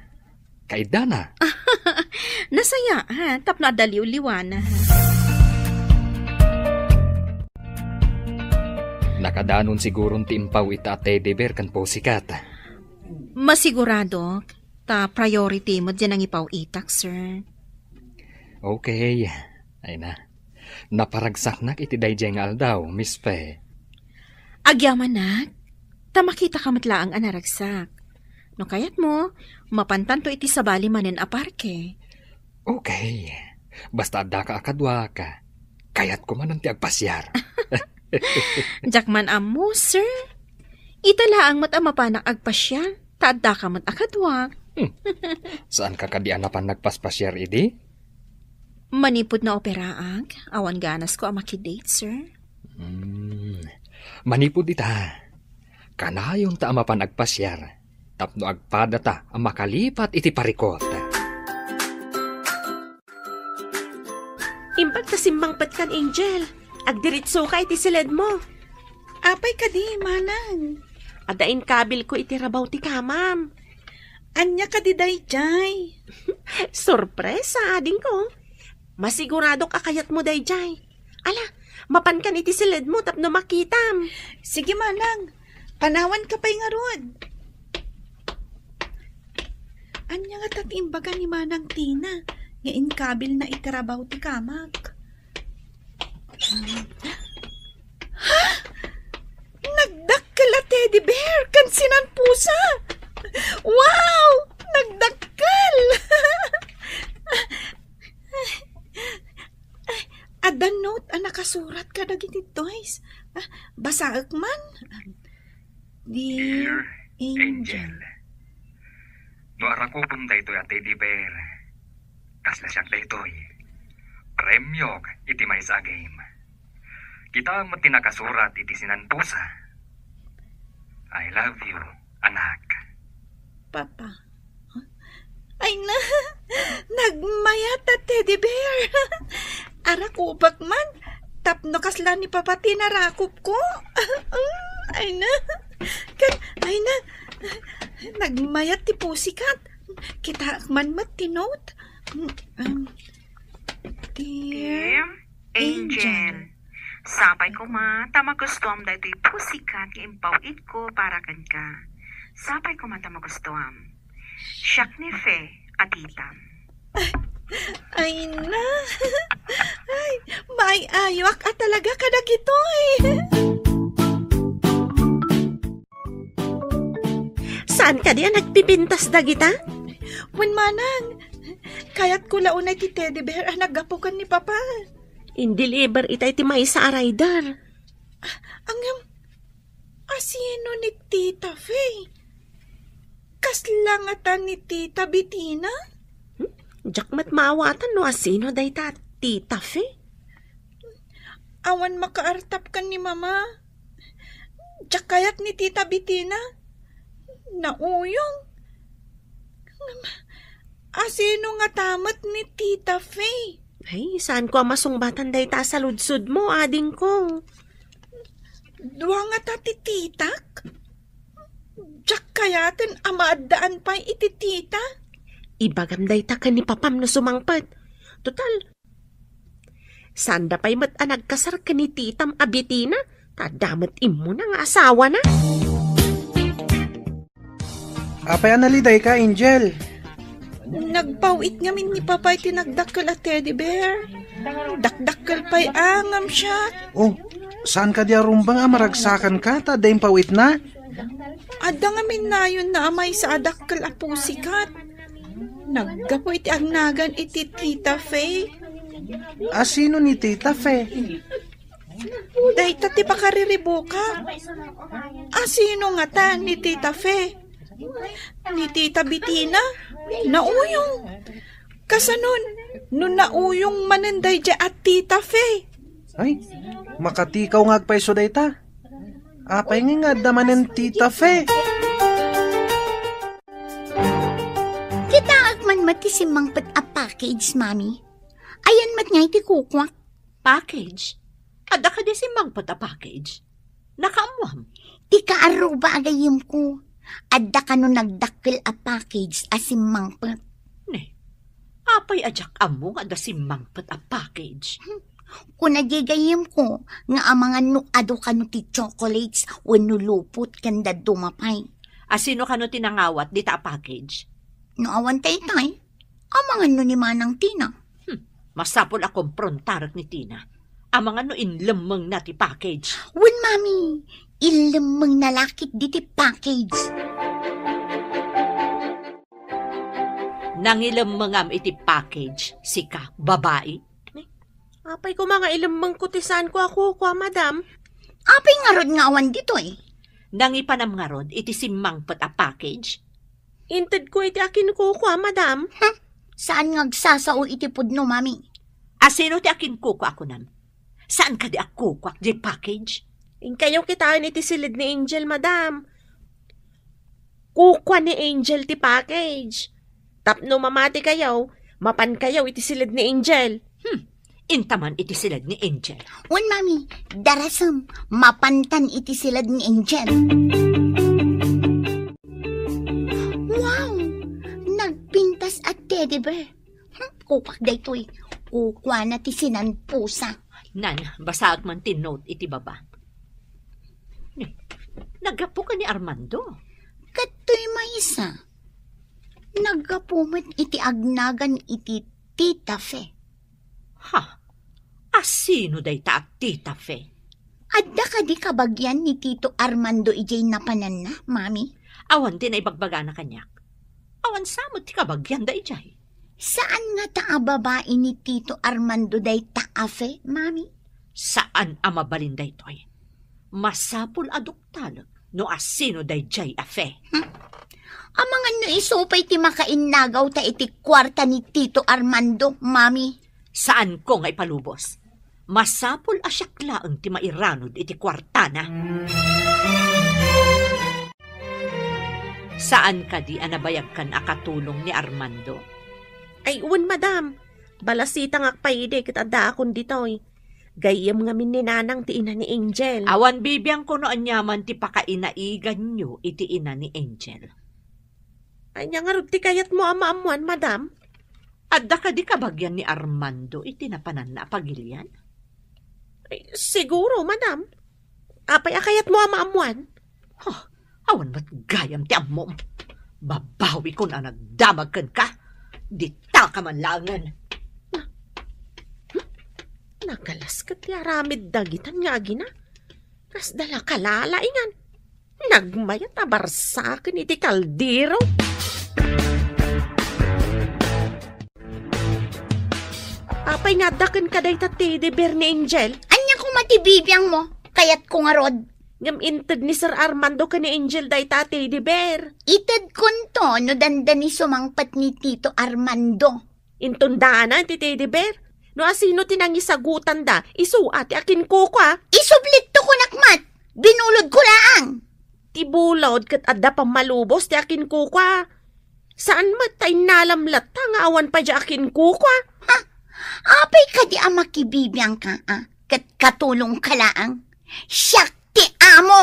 Kaiddana. Nasaya, ha? Tapno adda liwliwana, ha? Nakadanon siguron ti impaw-itta a teddy bear ken pussycat. Masiguradok, ta priority met diay nangipaw-itak, sir. Okay. Ay na. Naparagsaknak iti daydiay nga aldaw, Miss Fe. Agyamanak, ta makitaka met laeng a naragsak. No kayatmo, mapantanto iti sabali manen a parke. Okay. Basta addaka a kaduak, kayatko manen ti agpasiar. Diak man ammo, sir. Ita laeng met a mapanak agpasiar, ta addaka met a kaduak. Hmm. Saanka kadi a napan nagpaspasiar idi? Manipud naoperaak, awan ganasko a makidate, sir. Hmm. Manipud ita, kanayonta a mapan agpasiar tapno agpadata a makalipat iti parikut. Imbag ta simmangpetkan, Angel. Agdiritsoka iti siledmo. Apay kadi, manang? Adda inkabilko iti rabaw ti kamam. Ania kadi daydiay? Sorpresa, adingko. Masiguradok a kayatmo daydiay. Ala, mapankan iti siledmo tapno makitam. Sige, manang. Panawanka pay ngarud. Ania ngata ti imbaga ni Manang Tina nga inkabilna iti rabaw ti kamak? Ha? Nagdakkel a teddy bear ken sinanpusa! Wow! Nagdakkel! Ay, adda note a nakasurat kadagiti toys. Ah, basaek man. Dear Dear Angel. Angel, no arakupem daytoy a teddy bear, kasla siak daytoy. Premiok iti maysa a game. Kitaem met ti nakasurat iti sinanpusa. I love you, anak. Papa. Ay na, nagmayat a teddy bear. Arakupek man, tapno kasla ni Papa ti narakupko. Ay na, ken, ay na, nagmayat ti pussycat. Kitaek man met ti note. Um, Dear Dear Angel. Angel, sapay koma ta magustuam daytoy pussycat nga impaw-itko para kenka. Sapay koma ta magustuam. Siak ni Fe a titam. Ay na. Ay, maay-ayoak a talaga kadagitoy. Saan kadi a nagpipintas dagita? Wen manang, kayatko la unay ti teddy bear a naggapu ken ni Papa. In-deliver ita iti maysa a rider. Ah, ngem, Asino ni Tita Fe? Kasla ngata ni Tita Betina? Hmm? Diak met maawatan no asino dayta Tita Fe. Awan makaartap ken ni Mama. Diak kayat ni Tita Betina. Nauyong. Ngem, asino ngata met ni Tita Fe? Ay, saanko a masungbatan dayta a saludsodmo, adingko. Dua ngata ti titak? Diak kayaten a maaddaan pay iti tita. Ibagam dayta ken ni papam no sumangpet. Total, saanda pay met a nagkasar ken ni titam a Betina, ta adda met immuna nga asawana. Apay a nalidayka, Angel? Nagpaw-it ngamin ni Papa iti nagdakkel a teddy bear. Dakdakkel pay a ngem siak. Oh, saan kadi a rumbeng a maragsakanka ta adda impaw-itna? Adda ngamin nayonna a maysa a dakkel a pussycat. Naggapu iti agnagan iti Tita Fe. Asino ni Tita Fe? Dayta ti pakariribukak. Asino ngata ni Tita Fe? Ni Tita Betina? Nauyong. Kasanon, no nauyong manen daydiay a Tita Fe? Ay, makatikaw nga agpayso dayta. Apay nga nga adda manen Tita Fe? Kitaek man met ti simmangpet a package, Mami. Ayan met nga iti kukuak. Package? Adda kadi simmangpet a package? Nakaammoam? Ti kaarruba a gayyemko. Adda kano nagdakkel a package a simmangpet. Ne, apay a diak ammo nga adda simmangpet a package? Kuna di gayyemko nga amangan no adu kano ti chocolates wenno lupot ken dadduma pay. Asino kano ti nangawat dita a package? No awan taytay, amangan no ni Manang Tina. Hmm, masapul a komprontarek ni Tina. Amangan no inlemmengna ti package. Wen, Mami, inlemmengna la ketdi ti package. Nangilemmengam iti package, sika, babai? Apay koma nga ilemmengko ti saanko a kukua, madam? Apay ngarud nga awan ditoy? Nangipanam ngarud iti simmangpet a package? Intedko iti akinkukua, madam. Hmm, saan nga agsasao iti pudno, Mami. Asino ti akinkukua a kunam? Saan kadi a kukuak di package? Inkayo kitaen iti siled ni Angel, madam. Kukua ni Angel ti package. Tapno mamatikayo, mapankayo iti siled ni Angel. Hmm, intaman iti siled ni Angel. Wen, Mami, darasem, mapantan iti siled ni Angel. Wow! Nagpintas a teddy bear. Hmm, kukuak daytoy. Kukuana ti sinanpusa. Nan, basaek man ti note iti baba. Ni, naggapu ka ni Armando? Kadtoy maysa. Naggapu met iti agnagan iti Tita Fe. Ha? Asino dayta a Tita Fe? Adda kadi kabagian ni Tito Armando idiay napananna, Mami? Awan ti naibagbagana kaniak. Awan sa met ti kabagian da idiay. Saan ngata a babai ni Tito Armando dayta a Fe, Mami? Saan a mabalin daytoy. Masapul a duktalek no asino daydiay a Fe. Hmm. Amangan no isu pay ti makainnagaw ta iti kuarta ni Tito Armando, Mami. Saanko nga ipalubos. Masapul a siak laeng ti mairanud iti kuartana. Saan kadi a nabayagkan a katulong ni Armando? Ay, wen, madam. Balasitangak pay idi ket addaakon ditoy. Gayyem ngamin ni Nanang ti ina ni Angel. Awan bibiangko no aniaman ti pakainaiganyo iti ina ni Angel. Ania ngarud ti kayatmo a maammuan, madam? Adda kadi kabagian ni Armando iti napananna a pagilian? Ay, siguro, madam. Apay a kayatmo a maammuan? Huh, awan met gayam ti ammom. Babawikon a nagdamag kenka. Ditaka man laengen. Na-, hmm? Nagalas ket ti aramid dagitan nga agina. Kasda la kalalaingan. Nagmayat a barsaken iti kaldero. Apay nga adda kenka dayta teddy bear ni Angel? Ania koma ti bibiangmo? Kayatko ngarud. Ngem inted ni Sir Armando ken ni Angel dayta a teddy bear. Itedkonto no dandani sumangpet ni Tito Armando. Inton daanan ti teddy bear. No asino ti nangisagutanda, isu a ti akinkukua. Isublitto kunak met, binulodko laang. Ti bulod ket adda pammalubos ti akinkukua. Saan met ta innalam latta nga awan pay diay akinkukua. Ha? Apay kadi a makibibiangka a ket katulongka laang? Siak ti amo!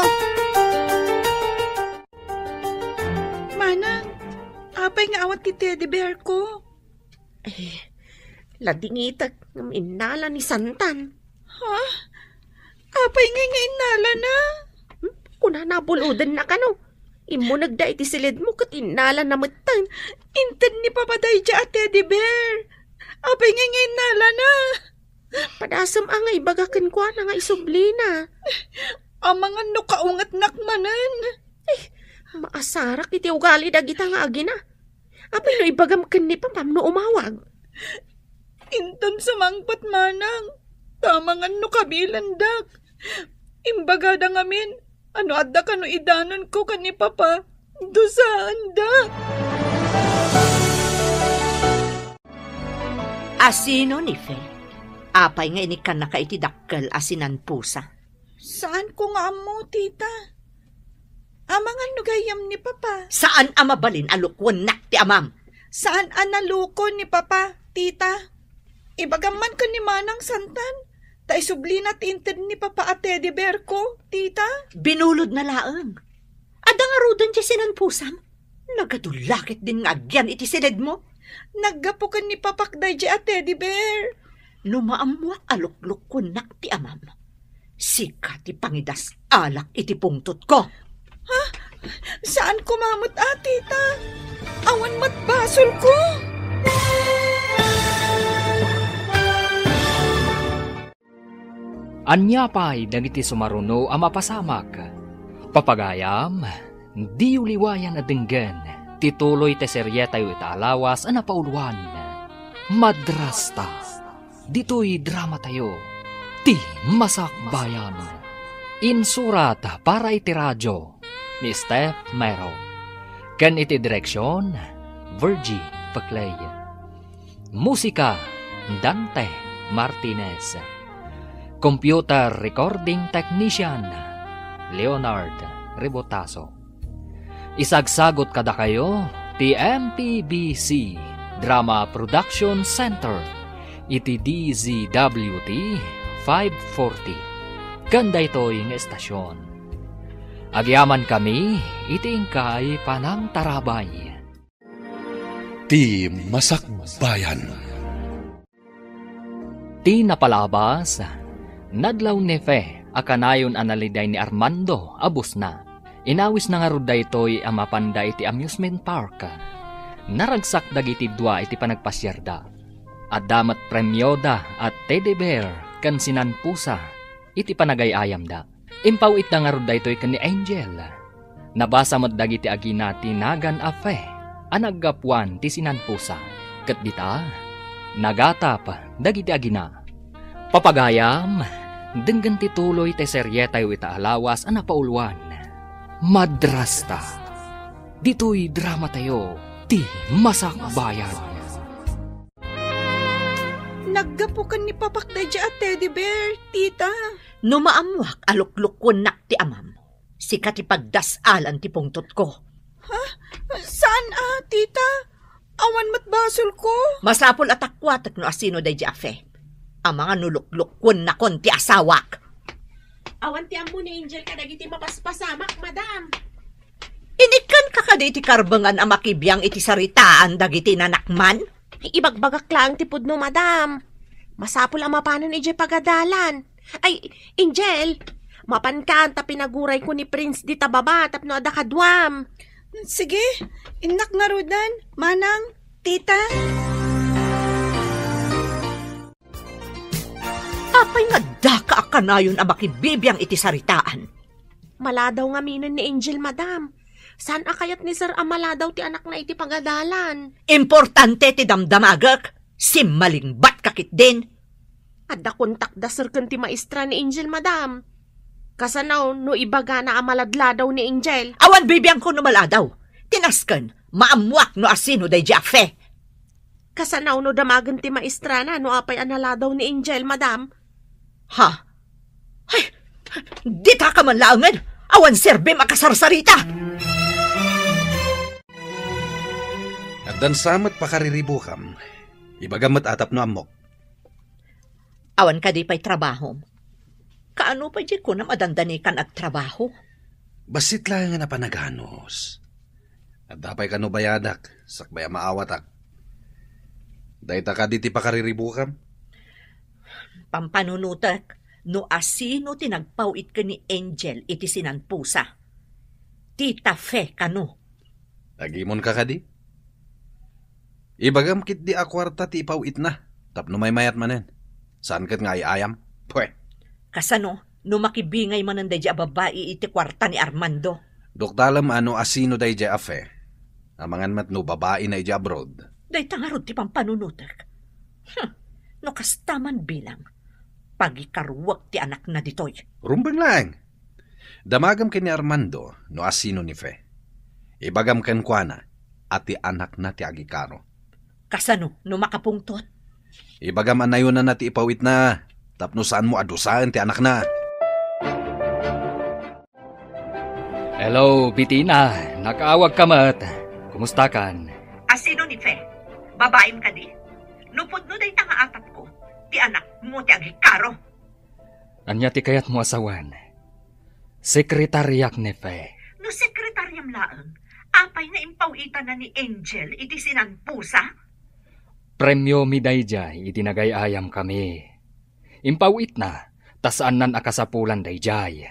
Manang, apay nga awan ti teddy bear ko? Eh, ladingitek ngem innala ni Santan. Ha? Apay ngay nga innalana? Hmm? Kunana, bulodenna kano. Immunegda iti siledmo ket innalana metten. Inted ni Papa daydiay a teddy bear. Apay ngay nga innalana? Padasem a nga ibaga kenkuana nga isublina. Amangan no kaungetnak manen. Eh, maasarak iti ugali dagita nga agina. Apay no ibagam ken ni Papam no umawag? Inton sumangpet manang, ta amangan no kabilendak. Imbagada ngamin, ano adda kano idanonko ken ni Papa, dusaanda. Asino ni Fe? Apay nga inikkannaka iti dakkel a sinanpusa? Saanko nga ammo, tita. Amangan no gayyem ni Papa. Saan a mabalin a lukuennak ti amam? Saan a naluko ni Papa, tita. Ibagam man ken ni Manang Santan, ta isublina ti inted ni Papa a teddy bear ko, tita. Binulodna laeng. Adda ngaruden ti sinanpusam? Nagadulla ketdin nga agyan iti siledmo? Naggapu ken ni Papak daydiay a teddy bear. No maammoak a luklukkuennak ti amam, sika ti pangidas-alak iti pungtotko. Ha? Saan koma met a, tita? Awan met basolko. Ania pay dagiti sumaruno a mapasamak? Papagayam, diyo liwayan a denggen ti tuloy ti serietayo ita a lawas a napauluan, Madrasta. Ditoy dramatayo, Ti Masakbayan. Insurat para iti radio ni Steph Mero. Ken iti direksion, Virgie Peclay. Musika, Dante Martinez. Computer Recording Technician, Leonard Rebotazo. Isagsagot kadakayo ti M P B C Drama Production Center iti D Z W T five forty. Ken daytoy nga estasion, agyamankami iti inkay panangtarabay. Ti Masakbayan. Ti napalabas, nadlaw ni Fe a kanayon a naliday ni Armando a busna. Inawisna ngarud daytoy a mapanda iti amusement park. Naragsak dagiti dua iti panagpasiarda. Adda met premioda a teddy bear ken sinanpusa iti panagay-ayamda. Impaw-itda ngarud daytoy ken ni Angel. Nabasa met dagiti agina ti nagan a Fe a naggapuan ti sinanpusa. Ket dita, nagatap dagiti agina. Papagayam, denggen ti tuloy ti serietayo ita a lawas a napauluan, Madrasta. Ditoy dramatayo, Ti Masakbayan. Naggapu ken ni Papak daydiay a teddy bear, tita. No maammoak a luklukkuennak ti amam, sika ti pagdas-alan ti pungtotko. Ha? Saan a, tita? Awan met basolko. Masapul a takuatek no asino daydiay a Fe. Amangan no luklukkuennakon ti asawak. Awan ti ammo ni Angel kadagiti mapaspasamak, madam. Inikkanka kadi iti karbengan a makibiang iti saritaan dagiti nanakman? Ay, ibagbagak laeng ti pudno, madam. Masapul a mapanon idiay pagadalan. Ay, Angel, mapankan ta pinagurayko ni Prince dita baba tapno adda kaduam. Sige, innak ngaruden, manang, tita. Apay nga daka a kanayon a makibibiang iti saritaan? Maladaw ngaminen ni Angel, madam. Saan a kayat ni Sir a maladaw ti anakna iti pagadalan? Importante ti damdamagek. Simmalingbat ka ketdin. Adda kontak da Sir ken ti maestra ni Angel, madam. Kasano no ibagana a maladladaw ni Angel? Awan bibiangko no maladaw. Ti nasken, maammoak no asino daydiay a Fe. Kasano no damagen ti maestrana no apay a naladaw ni Angel, madam? Ha? Ay, dita ka man laengen! Awan serbim a kasarsarita! Addan sa met pakariribukam. Ibagam met a tapno ammok. Awan kadi pay trabahom? Kaano pay diay kunam a dandanikan agtrabaho? Bassit laengen a panaganus. Adda pay kano bayadak, sakbay a maawatak. Dayta kadi ti pakariribukam? Pampanunotek, no asino ti nagpaw-it ken ni Angel iti sinanpusa. Tita Fe kano. Agimonka kadi? Ibagam ketdi a kuarta ti ipaw-itna, tapno maymayat manen. Saan ket nga ay-ayam? Pwe! Kasano no makibingay manen daydiay a babai iti kuarta ni Armando? Duktalem a no asino daydiay a Fe. Amangan met no babaina idiay abroad. Dayta ngarud ti pampanunotek. Huh, no kasta man bilang, pagikaruek ti anakna ditoy. Rumbeng laeng. Damagem ken ni Armando no asino ni Fe. Ibagam kenkuana a ti anakna ti agikaro. Kasano no makapungtot? Ibagam a nayonanna ti ipaw-itna tapno saanmo a dusaen ti anakna. Hello, Bitina. Nakaawagka met. Kumustakan? Asino ni Fe? Babaim kadi? No pudno dayta nga atapko, ti anakmo ti agikaro. Ania ti kayatmo a sawen? Sekretariak ni Fe. No sekretariam laeng, apay nga impaw-itanna ni Angel iti sinanpusa? Premiomi daydiay iti nagay-ayamkami. Impaw-itna, ta saannan a kasapulan daydiay.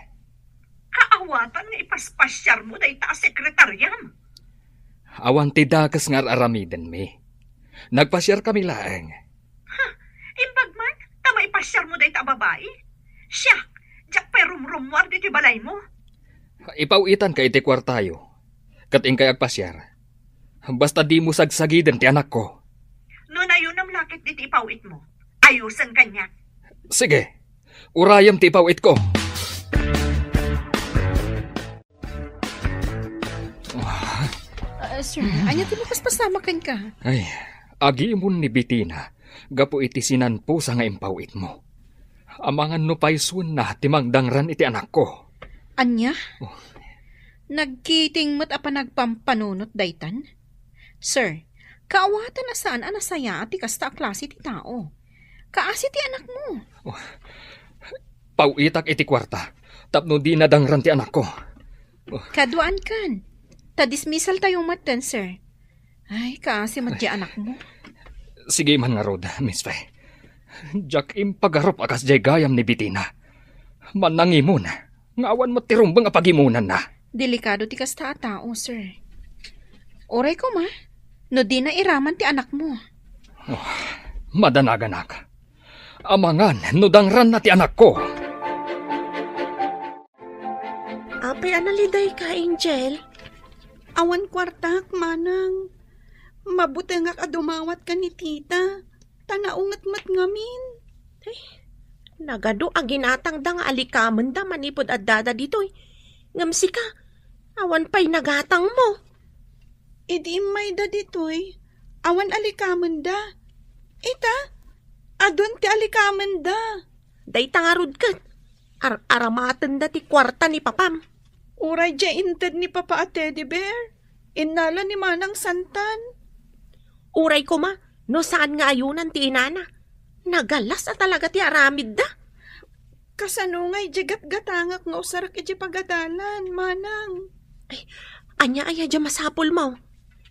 Kaawatan nga ipaspasiarmo dayta a sekretariam. Awan ti dakes nga ar-aramidenmi. Nagpasiarkami laeng. Ha, imbag man, ta maipasiarmo dayta a babai? Siak, diak pay rumrummuar ditoy balaymo. Ipaw-itanka iti kuartayo, ket inkay agpasiar. Basta dimo sagsagiden ti anakko. No nayonam la ket ditoy ipaw-itmo, ayosen kaniak. Sige, urayem ti ipaw-itko. Ah, sir, ania ti mapaspasamak kenka? Ay, agimon ni Bitina gapu iti sinanpusa nga impaw-itmo. Amangan no paysuenna ti mangdangran iti anakko. Ania? Oh. Nagkiting met a panagpampanunot daytan? Sir, kaawatan a saan a nasayaat ti kasta a klase ti tao. Kaasi ti anakmo. Oh. Paw-itak iti kuarta tapno dina dangran ti anakko. Oh. Kaduaankan. Ta dismissal tayo met ten, sir. Ay, kaasi met ti anakmo. Sige man ngarud, Miss Fe. Diak impagarup a kasdiay gayam ni Bitina. Mannangimon nga awan met ti rumbeng a pagimonanna. Delikado ti kasta a tao, sir. Uray koma, no dina iraman ti anakmo. Oh, madanaganak. Amangan no dangranna ti anakko. Apay a nalidayka, Angel? Awan kuartak, manang. Mabutengak a dumawat ken ni tita, ta naunget met ngamin. Ay, nagadu a ginatangda nga alikamenda manipud addada ditoy. Ngem sika, awan pay nagatangmo. Idi immayda ditoy, awan alikamenda. Ita, adun ti alikamenda. Dayta ngarud ket, ar-aramatenda ti kuarta ni papam. Uray diay inted ni papa a teddy bear, innala ni Manang Santan. Uray koma, no saan nga ayonan ti inana. Nagalas a talaga ti aramidda. Kasano ngay diay gatgatangak nga usarek idiay pagadalan, manang? Ay, ania aya diay masapulmo?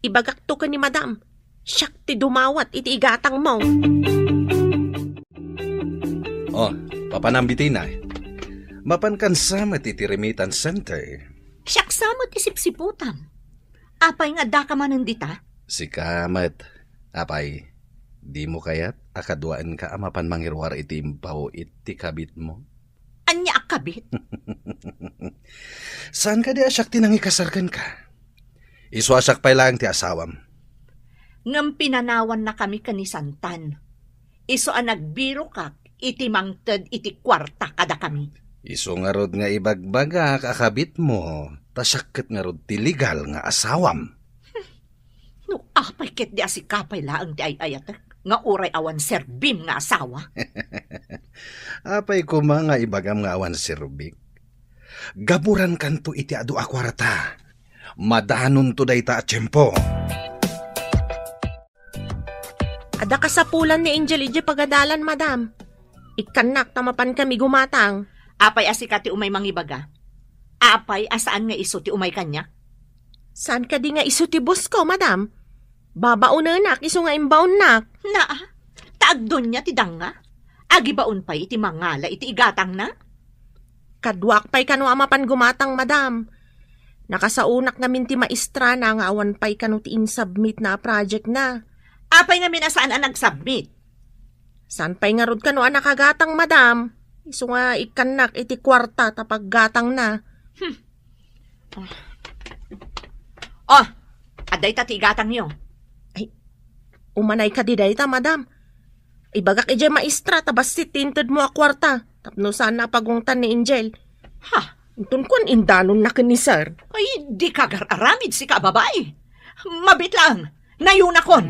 Ibagakto ken ni madam. Siak ti dumawat iti igatangmo. Oh, papanam Bitina. Mapankan sa met iti remittance center. Siak sa met ti sipsiputam. Apay nga addaka manen dita? Sika met, apay, dimo kayat a kaduaenka a mapan mangiruar iti impaw-it ti kabitmo? Ania a kabit? Saan kadi a siak ti nangikasar kenka? Isu a siak pay laeng ti asawam. Ngem pinanawannakami ken ni Santan. Isu a nagbirokak iti mangted iti kuarta kadakami. Isu ngarud nga ibagbagak a kabitmo, ta siak ket ngarud ti legal nga asawam. No apay ketdi a sika pay laeng ti ay-ayatek, nga uray awan serbim nga asawa? Apay koma nga ibagam nga awan serbik? Gaburankanto iti adu a kuarta. Madanonto dayta a tiempo. Adda kasapulan ni Angel idiay pagadalan, madam. Ikkannak ta mapankami gumatang. Apay a sika ti umay mangibaga? Apay a saan nga isu ti umay kaniak? Saan kadi nga isu ti boss ko, madam? Babaonenak isu nga imbaonnak. Naa, ta agdonia ti danga. Agibaon pay iti mangala iti igatangna? Kaduak pay kano a mapan gumatang, madam. Nakasaonak ngamin ti maestrana nga awan pay kano ti insubmit na a project na. Apay ngamin a saan a nagsubmit? Saan pay ngarud kano a nakagatang, madam? Isu nga ikkannak iti kuarta ta paggatangna. Hmm. Oh, adda ita ti igatangyo. Ay, umanay kadi dayta, madam. Ibagak idiay maestra ta bassit ti intedmo a kuarta tapno saan a pagungtan ni Angel. Ha? Inton kuan indanonna ken ni sir. Ay, di ka agar-aramid, sika a babai. Mabit laeng, nayonakon.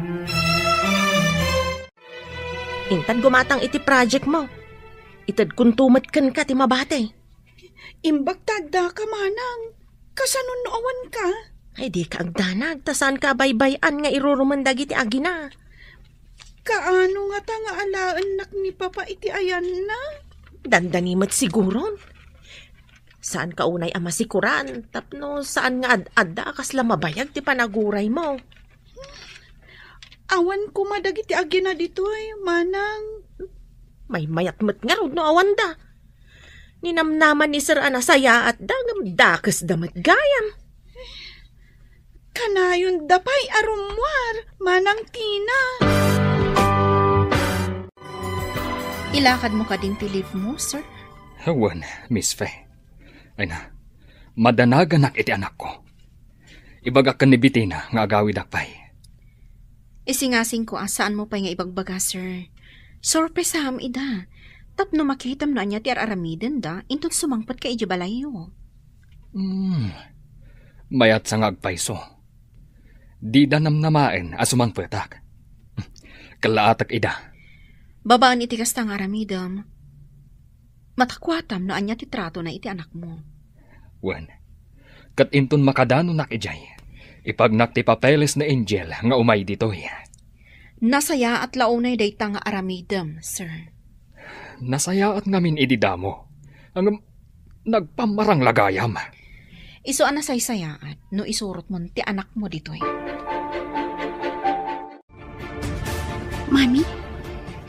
Intad gumatang iti project mo. Itedkonto met kenka ti mabati. Imbag ta addaka, manang. Kasano no awanka? Ay, dika agdanag, ta saanka a baybay-an nga irurumen dagiti agina. Kaano ngata nga alaennak ni Papa iti ayanna? Dandani met siguron. Saanka unay a masikuran, tapno saan nga ad-adda a kasla mabayag ti panaguraymo. Awan koma dagiti agina ditoy, manang. Maymayat met ngarud no awanda. Ninamnaman ni sir a nasayaatda ngem dakesda met gayam. Kanayonda pay a rummuar, Manang Tina. Ilakadmo kadin ti leave mo, sir? Wen, Miss Fe. Ay na, madanaganak iti anakko. Ibagak ken ni Bettina nga agawidak pay. Isingasingko a saanmo pay nga ibagbaga, sir. Sorpresam ida. Tapno makitam no ania ti ar-aramidenda, inton sumangpetka idiay balayyo. Hmm. Mayat sa nga agpayso. Dida namnamaen a sumangpetak. Kellaatek ida. Babaen iti kasta nga aramidem, matakuatam no ania ti tratona iti anakmo. Wen, ket inton makadanonak idiay, ipagnak ti papeles ni Angel nga umay ditoy. Nasayaat la unay dayta nga aramidem, sir. Nasayaat ngamin idi damo. Ngem nagpammarang la gayam. Isu a nasaysayaat no isurotmon ti anakmo ditoy. Mami,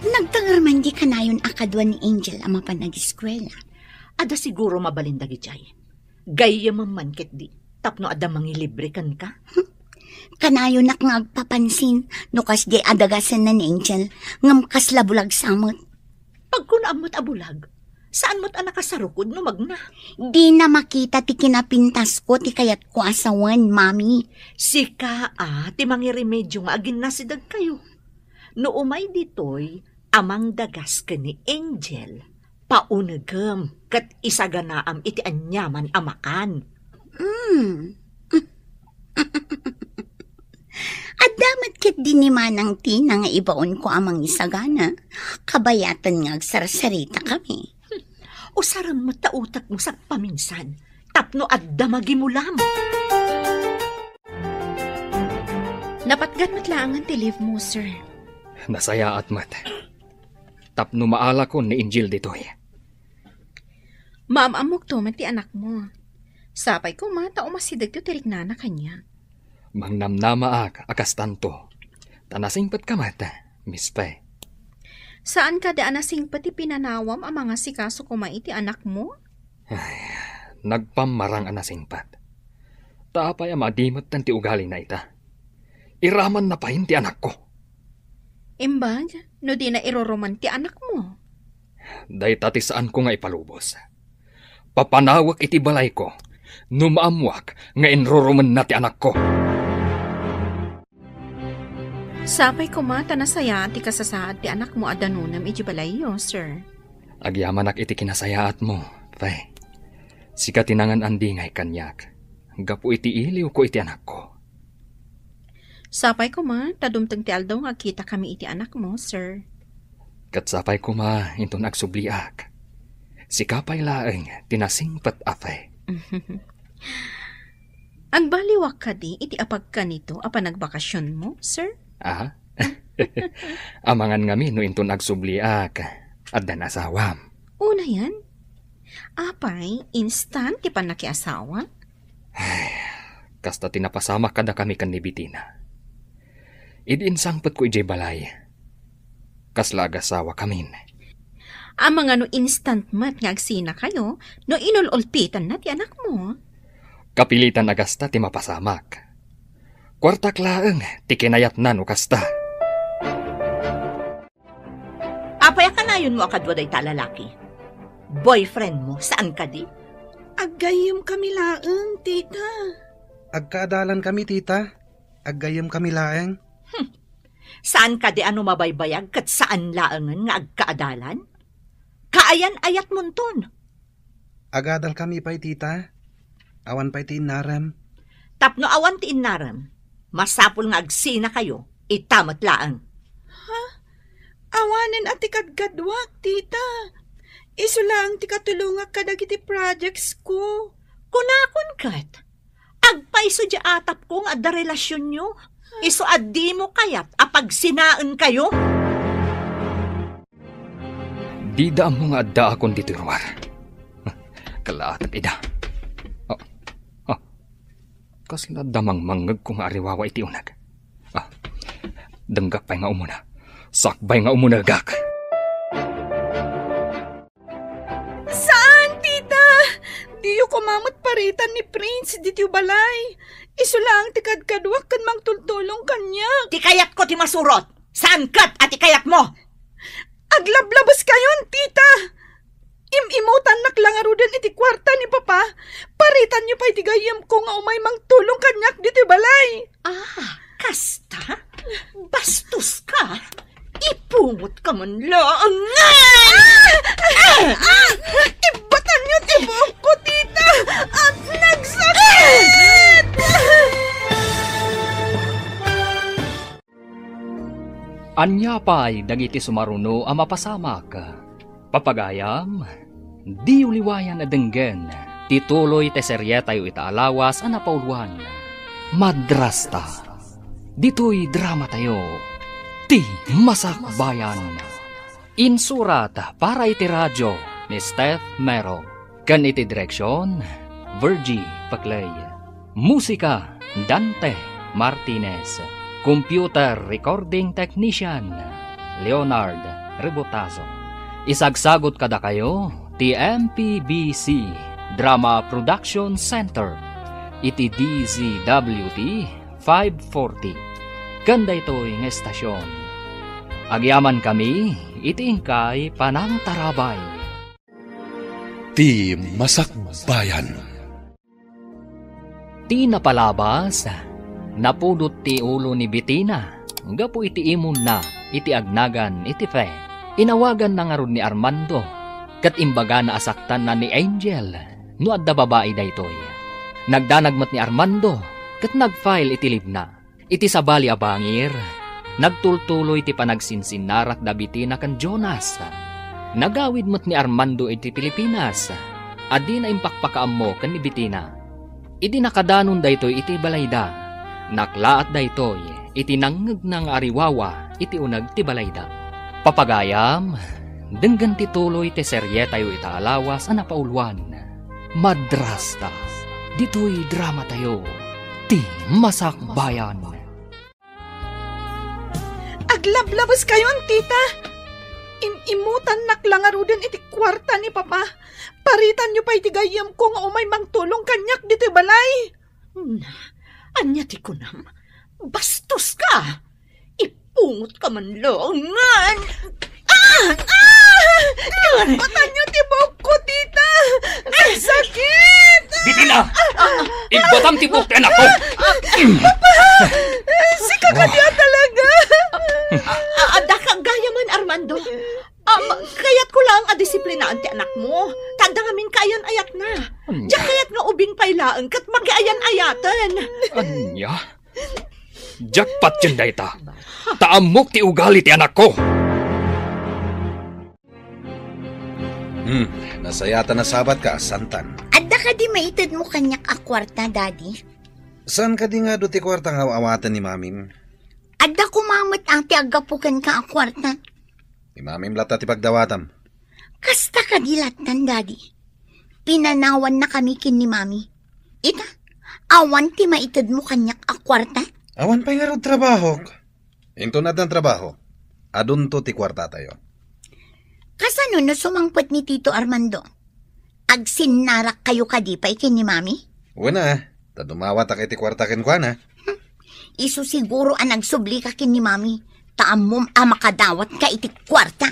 nagtanger man di kanayon a kadua ni Angel a mapan ageskuela. Adda siguro mabalin dagidiay. Gayyemem man ketdi, tapno adda mangilibre kenka. Kanayonak nga agpapansin no kasdi a dagasenna ni Angel, ngem kasla bulag sa met. Pagkunaam met a bulag, saan met a nakasarukod no magna. Dina makita ti kinapintasko ti kayatko a sawen, Mami. Sika a ti mangiremedio nga aginnasidegkayo. No umay ditoy a mangdagas ken ni Angel, paunegem ket isaganaam iti aniaman a makan. Mm. Adda met ketdi ni Manang Tina nga ibaonko a mangisagana. Kabayaten nga agsarsaritakami. Usarem met ta utekmo sagpaminsan, tapno adda magimulam. Napatgan met laengen ti leave mo, sir. Nasayaat met. Tapno maalakon ni Angel ditoy. Maam-ammokto met ti anakmo. Sapay koma ta umasidegto ti riknana kaniak. Mangnamnamaak a kastanto. Ta nasingpetka met, Miss Fe. Saan kadi a nasingpet ti pinanawam a mangasikaso koma iti anakmo? Ay, nagpammarang a nasingpet. Ta apay a madimetten ti ugalina ita? Iramanna payen ti anakko. Imbag, no dina iruruman ti anakmo? Dayta ti saanko nga ipalubos. Papanawek iti balayko no maammoak nga inrurumenna ti anakko. Sapay koma ta nasayaat ti kasasaad ti anakmo a danonem iti balayyo, sir. Agyamanak iti kinasayaatmo, Fe, sika ti nangan-andingay kaniak gapu iti iliwko iti anakko. Sapay koma ta dumteng ti aldaw nga agkitakami iti anakmo, sir. Ket sapay koma inton agsubliak. Sika pay laeng ti nasingpet a fe. Agbaliwak kadi iti apagkanito a panagbakasionmo, sir? Ah? Amangan ngamin no inton agsubliak, addan asawam. Unayen? Apay, instant ti pannakiasawa? Ay, kasta ti napasamak kadakami ken ni Betina. Idi insangpetko idiay balay, kasla agasawakamin. Amangan no instant met nga agsinakayo no inul-ulpitanna ti anakmo? Kapilitan a gasta ti mapasamak. Kuartak laeng ti kinayatna no kasta. Apay a kanayonmo a kadua dayta a lalaki? Boyfriendmo, saan kadi? Aggayyemkami laeng, tita. Agkaadalankami, tita. Aggayyemkami laeng. Hmm. Saan kadi a no mabaybayag ket saan laengen nga agkaadalan? Kaayan-ayatmonton. Agadalkami pay, tita. Awan pay ti innarem. Tapno awan ti innarem, masapul nga agsinakayo, ita met laeng. Ha? Awanen a ti kadkaduak, tita. Isu laeng ti katulongak kadagiti projects ko. Kunakon ket, agpayso diay atapko nga adda relasionyo. Isu a dimo kayat a pagsinaenkayo. Dida ammo nga addaakon ditoy ruar. Kalaatek ida. Ah, ah. Kasla adda mangmangngegko nga ariwawa iti uneg. Ah, denggak pay nga umuna. Sakbay nga umunegak. Saan, tita? Diyo koma met paritan ni Prince ditoy balay. Isu laeng ti kadkaduak ken mangtultulong kaniak. Ti kayatko ti masurot. Saan ket a ti kayatmo? Aglablabeskayon, tita! Im-imutannak la ngaruden iti kuarta ni Papa. Paritanyo pay ti gayyemko nga umay mangtulong kaniak ditoy balay. Ah, kasta? Bastos ka! Ipungot ka man laeng ngan! Ah! Ah! Ibbatanyo ti buokko, tita! At nagsakit! Ania pay dagiti sumaruno a mapasamak? Papagayam, diyo liwayan a denggen ti tuloy ti serietayo ita a lawas a napauluan, Madrasta. Ditoy dramatayo, Ti Masakbayan. Insurat para iti radio ni Steph Mero. Ken iti direksion, Virgie Paclay. Musika, Dante Martinez. Computer recording technician, Leonard Rebotazo. Isagsagut kadakayo ti M P B C Drama Production Center iti D Z W T five forty. Ken daytoy nga estasion, agyamankami iti inkay panangtarabay. Ti Masakbayan. Ti napalabas, napudot ti ulo ni Betina gapu iti imonna iti agnagan iti Fe. Inawaganna ngarud ni Armando, ket imbagana a saktanna ni Angel no adda babai daytoy. Nagdanag met ni Armando, ket nag-file iti leave-na. Iti sabali a bangir, nagtultuloy ti panagsinsinnarak da Betina ken Jonas. Nagawid met ni Armando iti Pilipinas, a dina impakpakaammo ken ni Betina. Idi nakadanon daytoy iti balayda, naklaat daytoy iti nangngegna nga ariwawa iti uneg ti balayda. Papagayam, denggen ti tuloy ti serietayo ita a lawas a napauluan, Madrasta. Ditoy dramatayo, Ti Masakbayan. Aglablabeskayon, tita! Im-imutannak la ngaruden iti kuarta ni Papa. Paritanyo pay ti gayyemko nga umay mangtulong kaniak ditoy balay. Na, ania ti kunam? Bastos ka! Ipungot ka man laeng ngan! Ah! Ah! Ibatanyo ti buokko, tita! Nagsakit! Betina! Ibatam ti buok ti anakko! Papa! Sika kadi a talaga! A-, a-, adda ka gayamen, Armando. Ah, ma-, kayatko laeng a disiplinaan ti anakmo. Ta adda ngamin kaya Ket makiayan-ayaten. Ania? Diak patien dayta. Ta ammok ti ugali ti anakko. Hmm, nasayaat a nasabatka, Santan. Adda kadi maitedmo kaniak a kuarta, Daddy? Saan kadi nga adu ti kuarta nga aw-awaten ni Mamim? Adda koma met a ti aggapu kenka a kuarta. Ni Mamim latta ti pagdawatam. Kasta kadi lattan, Daddy. Pinanawannakami ken ni Mami. Ita, awan ti maitedmo kaniak a kuarta? Awan pay ngarud trabahok. Inton addan trabaho, adunto ti kuartatayo. Kasano no sumangpet ni Tito Armando? Agsinnarakkayo kadi pay ken ni Mami? Wen a, ta dumawatak iti kuarta kenkuana. Isu siguro a nagsublika ken ni Mami, ta ammom a makadawatka iti kuarta.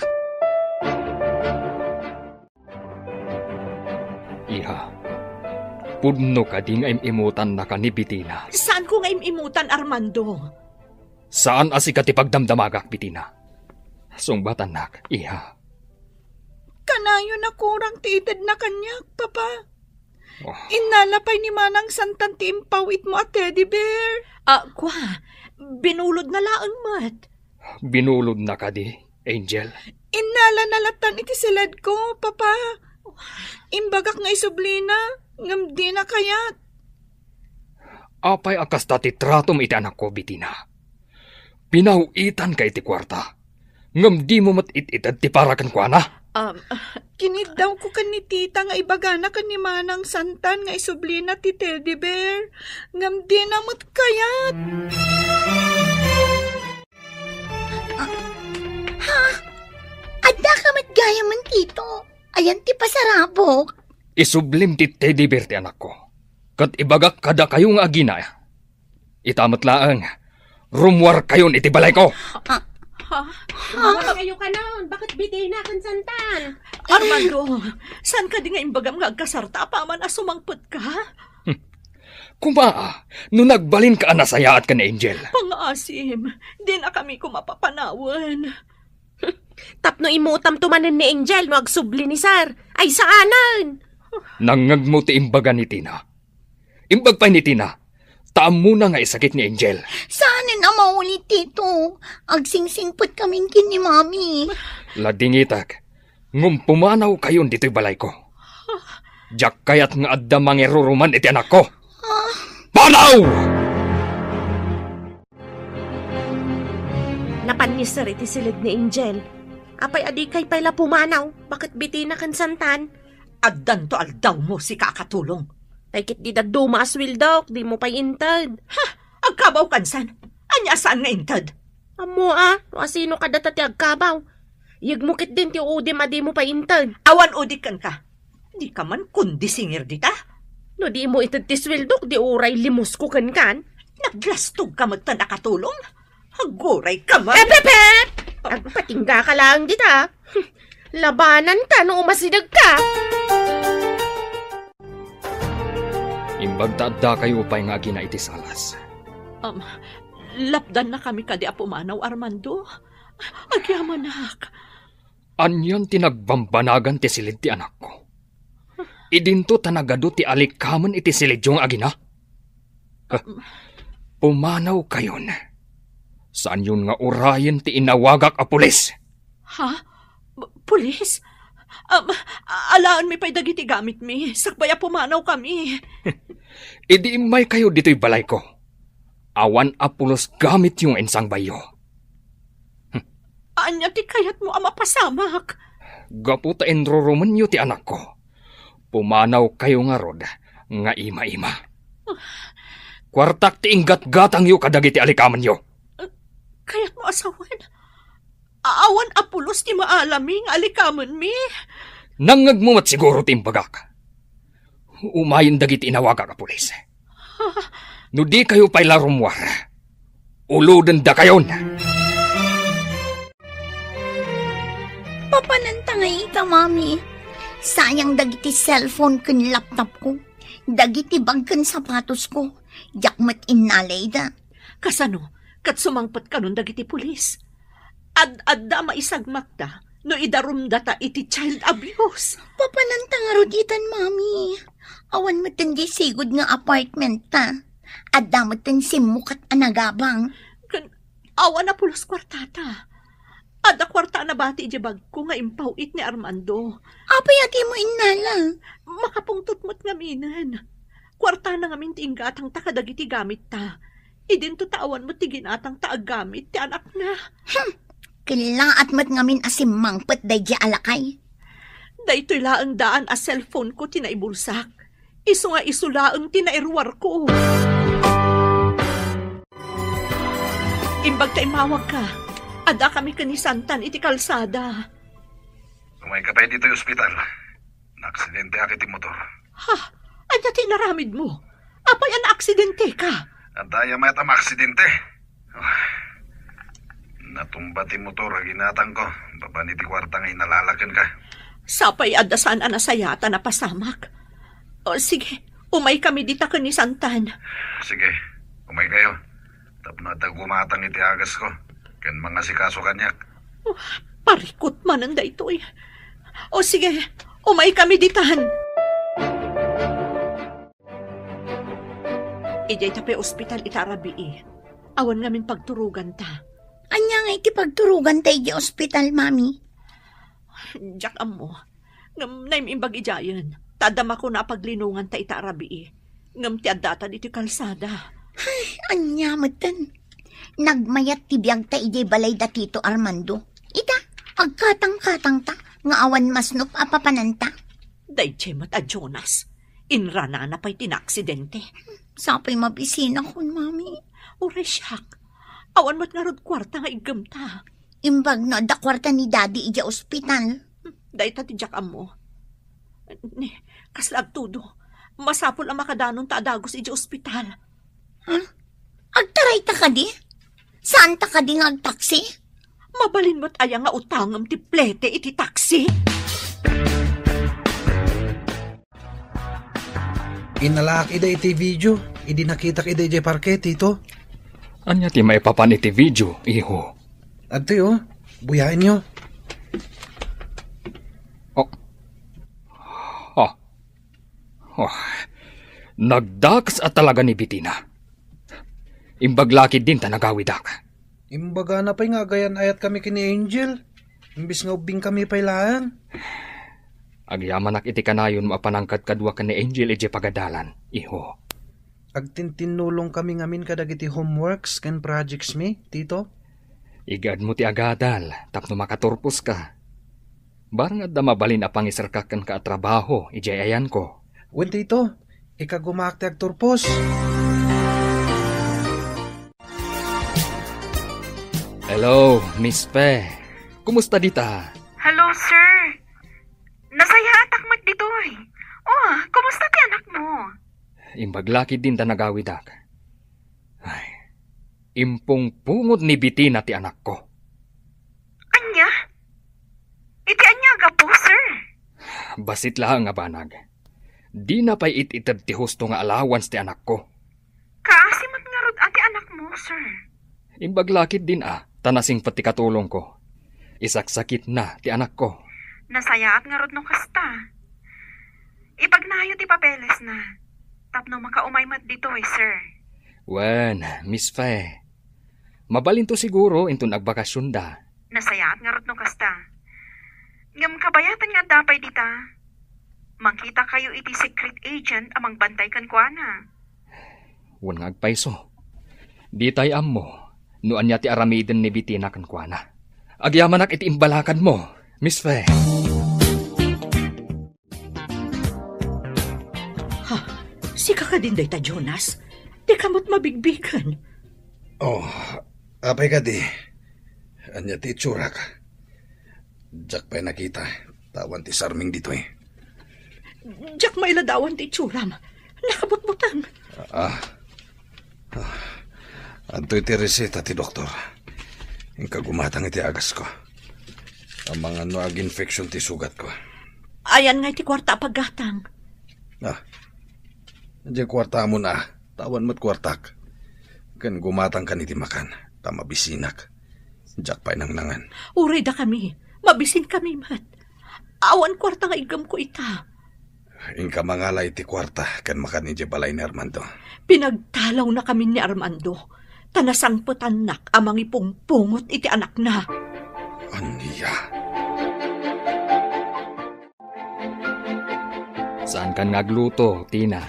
Iha, pudno kadi nga im-imutannaka ni Betina? Saanko nga im-imutan, Armando. Saan a sika ti pagdamdamagak, Betina. Sungbatannak, iha. Kanayon a kurang ti itedna kaniak, Papa. Oh. Innala pay ni Manang Santan ti impawitmo a teddy bear. Ah, kua, binulodna laeng met. Binulodna kadi, Angel? Innalana lattan iti siledko, Papa. Imbagak nga isublina, ngem dina kayat. Apay a kasta ti tratom iti anakko, Betina? Pinaw-itanka iti kuarta, ngem dimo met it-ited ti para kenkuana? Um, Kiniddawko ken ni Tita nga ibagana ken ni Manang Santan nga isublina ti teddy bear, ngem dina met kayat. Ah, ha? Adda ka met gayamen, Tito? Ayan ti pasarabok. Isublim ti teddy bear ti anakko. Ket ibagak kadakayo nga agina, ita met laeng, rummuarkayon iti balayko. Ah. Ha? Rummuarkayo kanon? Baket Betina ken Santan? Armando, saan kadi nga imbagam nga agkasarta apaman a sumangpetka? Kuma, no nagbalinka a nasayaat ken Angel? Pangaasim, dinakami koma papanawen. Tapno imutamto manen ni Angel no agsubli ni Sir. Ay, saanen! Nangngegmo ti imbaga ni Tina. Imbag pay ni Tina, ta ammona nga isakit ni Angel. Saanen a maulit, Tito. Agsingsingpet kamin ken ni Mami. Ladingitek, ngem pumanawkayon ditoy balayko. Diak kayat nga adda mangiruruman iti anakko. Ah. Panaw! Napan ni Sir iti siled ni Angel. Apay a dikay pay la pumanaw? Baket Betina ken Santan? Addanto aldawmo, sika a katulong. Tay ket di dadduma a sueldok, dimo pay inted. Ha? Agkabaw kansan? Ania a saan nga inted? Ammo a, no asino kadata ti agkabaw. Yegmo ketdin ti udim a dimo pay inted. Awan udik kenka. Dika man kundi singir dita. No dimo ited ti sueldok, di uray limusko kenkan. Naglastogka metten a katulong. Aguray ka man. Epepep! Agpatingga ka laeng dita. Labananka no umasidegka. Imbag ta addakayo pay nga agina iti salas. Um, lapdannakami kadi a pumanaw, Armando? Agyamanak. Anian ti nagbambanagan ti siled ti anakko? Idinto ta nagadu ti alikamen iti siledyo nga agina? Huh? Pumanawkayon. Saanyon nga urayen ti inawagak a pulis. Ha? P-, pulis? Um, alaenmi pay dagiti gamitmi, sakbay a pumanawkami. Idi immaykayo ditoy balayko, awan a pulos gamityo nga insangbayyo. Ania ti kayatmo a mapasamak? Gapu ta inrurumenyo ti anakko, pumanawkayo ngarud nga ima-ima. Kuartak ti inggatgatangyo kadagiti alikamenyo. Kayatmo a sawen? Awan a pulos ti maalami nga alikamenmi? Nangngegmo met siguro ti imbagak. Umayen dagiti inawagak a pulis. No dikayo pay la rummuar, ulodendakayon. Papananta ngay ita, Mami. Sayang dagiti cellphone ken laptop ko, dagiti bag ken sapatos ko. Diak met innalayda. Kasano? Ket sumangpet kanon dagiti pulis? Ad-adda a maisagmakda, no idarumdata iti child abuse. Papananta ngarud itan, Mami. Awan metten di sigud nga apartment ta. Adda metten simmukat a nagabang. Ken awan a pulos kuartata. Adda kuarta a nabati idiay bagko nga impaw-it ni Armando. Apay a dimo innala? Makapungtot met ngaminen. Kuartana ngamin ti inggatangta kadagiti gamitta. Idinto ta awan met ti ginatangta a gamit ti anakna. Hmm. Kellaat met ngamin a simmangpet daydiay a lakay. Daytoy laeng daan a cellphone-ko ti naibulsak. Isu nga isu laeng ti nairuarko. Imbag ta immawagka, addakami ken ni Santan iti kalsada. Umayka pay ditoy ospital. Naaksidente ak iti motor. Ha? Ania ti inaramidmo? Apay a naaksidenteka? Adda aya mayat a maaksidente. Ah, natumba ti motor a ginatangko babaen iti kuarta nga inalala kenka. Sapay adda saan a nasayaat a napasamak. O, sige, umaykami dita ken ni Santan. Sige, umaykayo. Tapno adda gumatang iti agasko ken mangasikaso kaniak. Oh, parikut manen daytoy. O sige, umaykami ditan. Idiay ta pay ospital ita a rabii. Awan ngamin pagturoganta. Ania nga iti pagturoganta idiay ospital, Mami? Diak ammo. Ngem naim-imbag idiayen, ta adda makuna a paglinonganta ita a rabii. Ngem ti addata ditoy kalsada. Ay, ania metten? Nagmayat ti biagta idiay balay da Tito Armando. Ita, agkatangkatangta nga awan masnop a papananta. Daydiay met a Jonas, inranana pay ti naaksidente. Sapay mabisinakon, Mami. Uray siak, awan met ngarud kuarta nga iggemta. Imbag no adda kuarta ni Daddy idiay ospital. Dayta ti diak ammo. Ni, kasla agtudo, masapul a makadanonta a dagus idiay ospital. Ha? Agtarayta kadi? Saanta kadi nga agtaksi? Mabalin met aya nga utangem ti plete iti taksi? Inalaak ida iti video, idi nakitak ida idiay parke, Tito. Ania ti maipapan iti video, iho? Adtoy, oh. Buyaenyo. Oh. Oh. Oh. Nagdakes a talaga ni Bitina. Imbag lakid din ta nagawidak. Imbagana pay nga agayan-ayatkami ken ni Angel. Imbes nga ubbingkami pay laeng. Agyamanak iti kanayon mo a panangkadkadua ken ni Angel idiay pagadalan, iho. Agtintinnulongkami ngamin kadagiti homeworks ken projects mi, Tito. Igaedmo ti agadal tapno makaturposka. Barang adda mabalin a pangiserkak kenka a trabaho idiay ayanko. Wen, Tito, ikagumaak ti agturpos. Hello, Miss Fe. Kumusta dita? Hello, sir. Nasayaatak met ditoy. Oh, kumusta ti anakmo? Imbag lakid din ta nagawidak. Ay, impungpungot ni Bitina ti anakko. Ania? Iti ania a gapu, sir? Bassit laeng a banag. Dina pay it-ited ti husto nga allowance ti anakko. Kaasi met ngarud a ti anakmo, sir. Imbag lakid din a, ta nasingpet ti katulongko. Isaksakitna ti anakko. Nasayaat ngarud no kasta. Ipagnayo ti papelesna. Tapno makaumay met ditoy, sir. Wen, Miss Fe. Mabalinto siguro inton agbakasionda. Nasayaat ngarud no kasta. Ngem kabayatan nga adda pay dita. Mangkitakayo iti secret agent a mangbantay kenkuana. Wen nga agpayso. Ditay ammo no ania ti aramiden ni Bitina kenkuana. Agyamanak iti imbalakadmo, Miss Fe. Ha? Sika kadin dayta, Jonas? Dika met mabigbigen. Oh, apay kadi? Ania ti itsurak? Diak pay nakita. Awan ti sarming ditoy. Diak mailadawan ti itsuram. Nakabutbuteng. Ah. Ah. Adtoy ti reseta ti doktor. Inka gumatang iti agasko. Amangan no ag-infection ti sugatko. Ayan nga iti kuarta a paggatang. Ah. Diay kuartamon a. Awan met kuartak. Ken gumatangkan iti makan. Ta mabisinak. Diak pay nangnangan. Uray dakami. Mabisinkami met. Awan kuarta nga iggemko ita. Inka mangala iti kuarta ken makan idiay balay ni Armando. Pinagtalawnakami ni Armando, ta nasangpetannak a mangipungpungot iti anakna. Ania? Saankan nga agluto, Tina.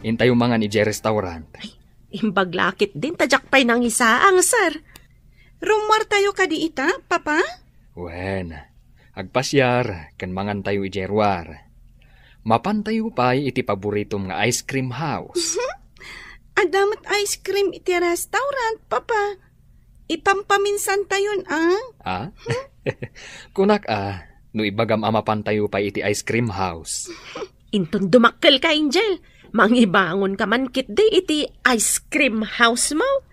Intayo mangan idiay restaurant. Ay, imbag la ketdin ta diak pay nangisaang, sir. Rummuartayo kadi ita, Papa? Wen, agpasiar ken mangantayo idiay ruar. Mapantayo pay iti paboritom nga ice cream house. Adda met ice cream iti restaurant, Papa. Ipampaminsantayon, a? Ah? Kunak a, no ibagam a mapantayo pay iti ice cream house. Inton dumakkelka, Angel, mangibangonka man ketdi iti ice cream house mo.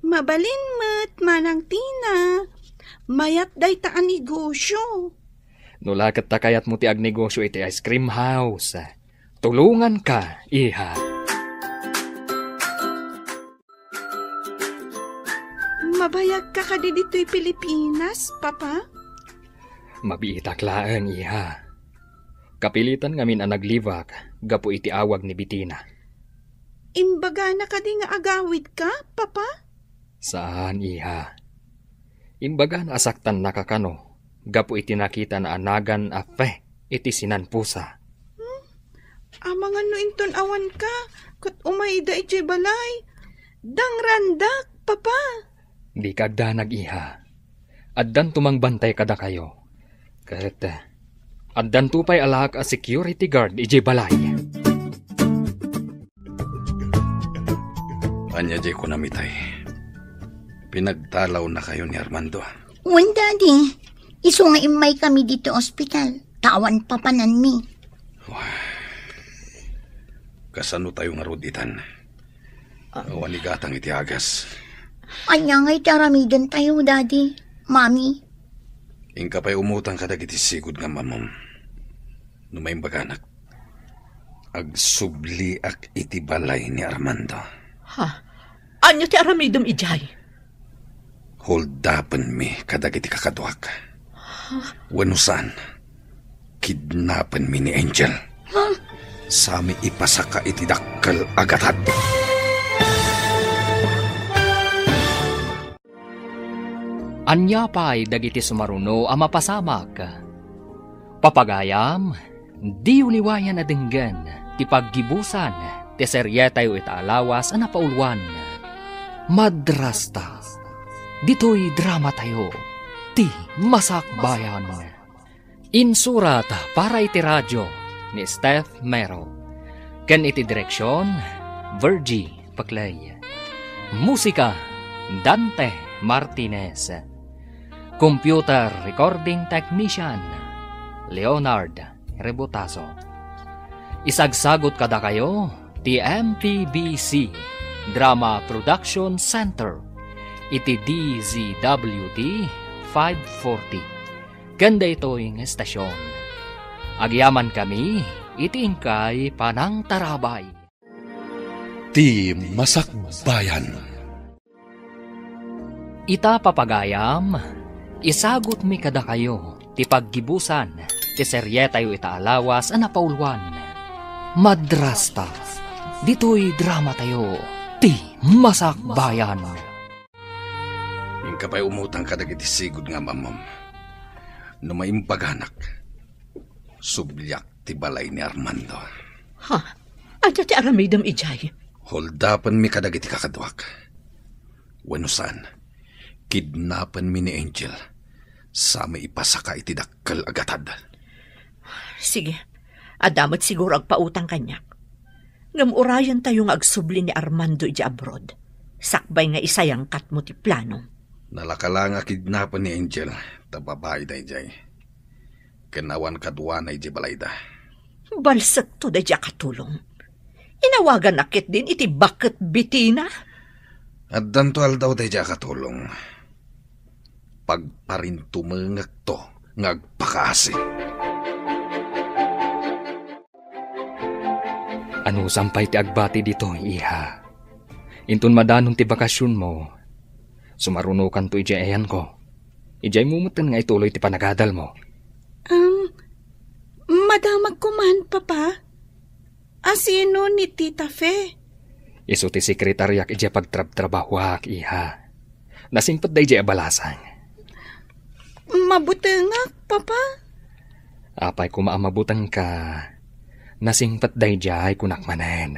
Mabalin met, Manang Tina. Mayat dayta a negosyo. No la ket ta kayatmo ti agnegosyo iti ice cream house, tulonganka, iha. Mabayagka kadi ditoy Pilipinas, Papa? Mabiitak laeng, iha. Kapilitan ngamin a naglibak gapu iti awag ni Betina. Imbagana kadi nga agawidka, Papa? Saan, iha. Imbagana a saktannaka kano gapu iti nakitana a nagan a fe iti sinanpusa. Hmm? Amangan no inton awanka, ket umayda idiay balay. Dangrandak, Papa. Dika agdanag, iha. Addanto mangbantay kadakayo. Ket, eh, addanto pay alaak a security guard idiay balay. Ania diay kunam itay? Pinagtalawnakayo ni Armando? Wen, Daddy. Isu nga immaykami ditoy ospital, ta awan papananmi. Wah. Kasano tayo ngarud itan? Ah. Awan igatang iti agas. Ania nga iti aramidentayo, Daddy, Mami? Inka pay umutang kadagiti sigud nga ammom. No maimbaganak, agsubliak iti balay ni Armando. Ha? Ania ti aramidem idiay? Holdapenmi kadagiti kakaduak. Ha? Wenno saan, kidnapenmi ni Angel. Ha? Sami ipasaka iti dakkel a gatad. Ania pay dagiti sumaruno a mapasamak? Papagayam, diyo liwayan a denggen ti paggibusan ti serietayo ita a lawas a napauluan. Madrasta. Ditoy dramatayo, ti Masakbayan. Insurat para iti radio ni Steph Mero. Ken iti direksion, Virgie Paclay. Musika, Dante Martinez. Computer recording technician, Leonard Rebotazo. Isagsagot kadakayo ti M P B C Drama Production Center iti D Z W T five forty. Ken daytoy nga estasion, agyamankami iti inkay panangtarabay. Ti Masakbayan. Ita, papagayam, isagutmi kadakayo ti paggibusan ti serietayo ita a lawas a napauluan. Madrasta, ditoy dramatayo, ti Masakbayan. Inka pay umutang kadagiti sigud nga ammom. No maimbaganak, subliak ti balay ni Armando. Ha? Ania ti aramidem idiay? Holdapenmi kadagiti kakaduak. Wenno saan, kidnapenmi ni Angel. Sami ipasaka iti dakkel a gatad. Sige, adda met siguro agpautang kaniak. Ngem urayentayo nga agsubli ni Armando idiay abroad, sakbay nga isayangkatmo ti plano. Nalaka la nga kidnapen ni Angel, ta babai daydiay. Ken awan kaduana idiay balayda. Balsekto daydiay a katulong. Inawaganak ketdin iti baket Betina. Addanto aldaw daydiay a katulong. Pagparintumengekto nga agpakaasi. Anusam pay ti agbati ditoy, iha. Inton madanon ti bakasionmo, sumarunokanto idiay ayanko. Idiay mo metten nga ituloy ti panagadalmo. Um, madamagko man, Papa. Asino ni Tita Fe? Isu ti sekretariak idiay pagtrabtrabahoak, iha. Nasingpet daydiay a balasang. Mabutengak, Papa. Apay koma a mabutengka? Nasingpet daydiay, kunak manen.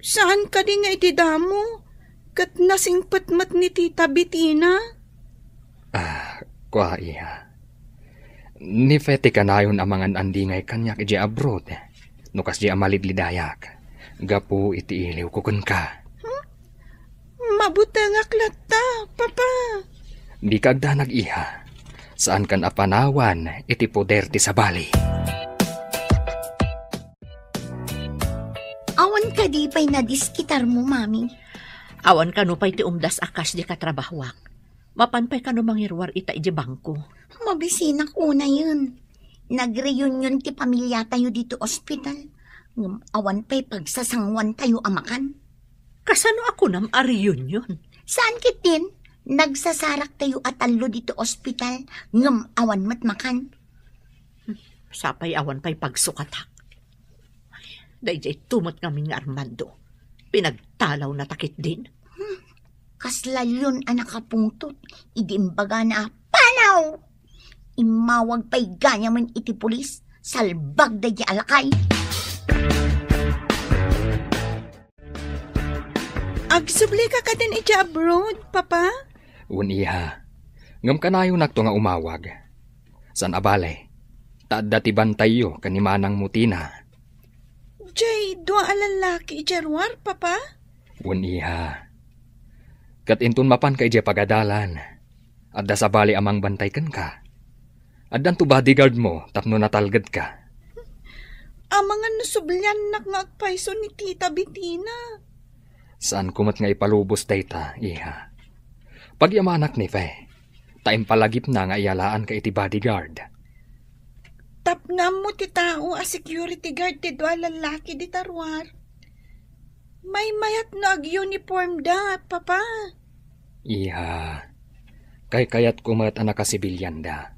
Saan kadi nga iti damo, ket nasingpet met ni Tita Betina? Ah, kua, iha. Ni Fe ti kanayon a mangan-andingay kaniak idiay abroad, no kasdiay a malidlidayak, gapu iti iliwko kenka. Hmm? Mabutengak latta, Papa. Dika agdanag, iha. Saankan a panawan iti poder ti sabali. Awan kadi pay nadisketarmo, Mami? Awan kano pay ti umdas a kas di katrabahoak. Mapan pay kano mangiruar ita idiay bangko? Mabisinak unayen. Nagreunion ti pamiliatayo ditoy ospital. Ngem awan pay pagsasangoantayo a makan. Kasano a kunam a reunion? Saan ketdin? Nagsasaraktayo a tallo ditoy ospital, ngem awan met makan. Sapay awan pay pagsukatak. Daydiay tumet ngamin nga Armando. Pinagtalawna ta ketdin. Hmm. Kasla leon a nakapungtot idi imbagana a, "Panaw!" Immawag pay gayam iti pulis, salbag daydiay a lakay. Agsublika kadin idiay abroad, Papa? Wen, iha. Ngem kanayonakto nga umawag. Saan a bale, ta adda ti bantayyo ken ni manangmo Tina. Diay dua a lallaki idiay ruar, Papa? Wen, iha. Ket inton mapanka idiay pagadalan, adda sabali a mangbantay kenka. Addanto bodyguard mo tapno natalgedka. Amangan no subliannak nga agpayso ni Tita Betina. Saanko met nga ipalubos dayta, iha. Pagyamanak ni Fe, ta impalagipna nga iyalaanka iti bodyguard. Tapno ammo ti tao a security guard ti dua a lallaki dita ruar. Maymayat no ag-uniform da, Papa. Iha, kaykayatko met a nakasibilianda.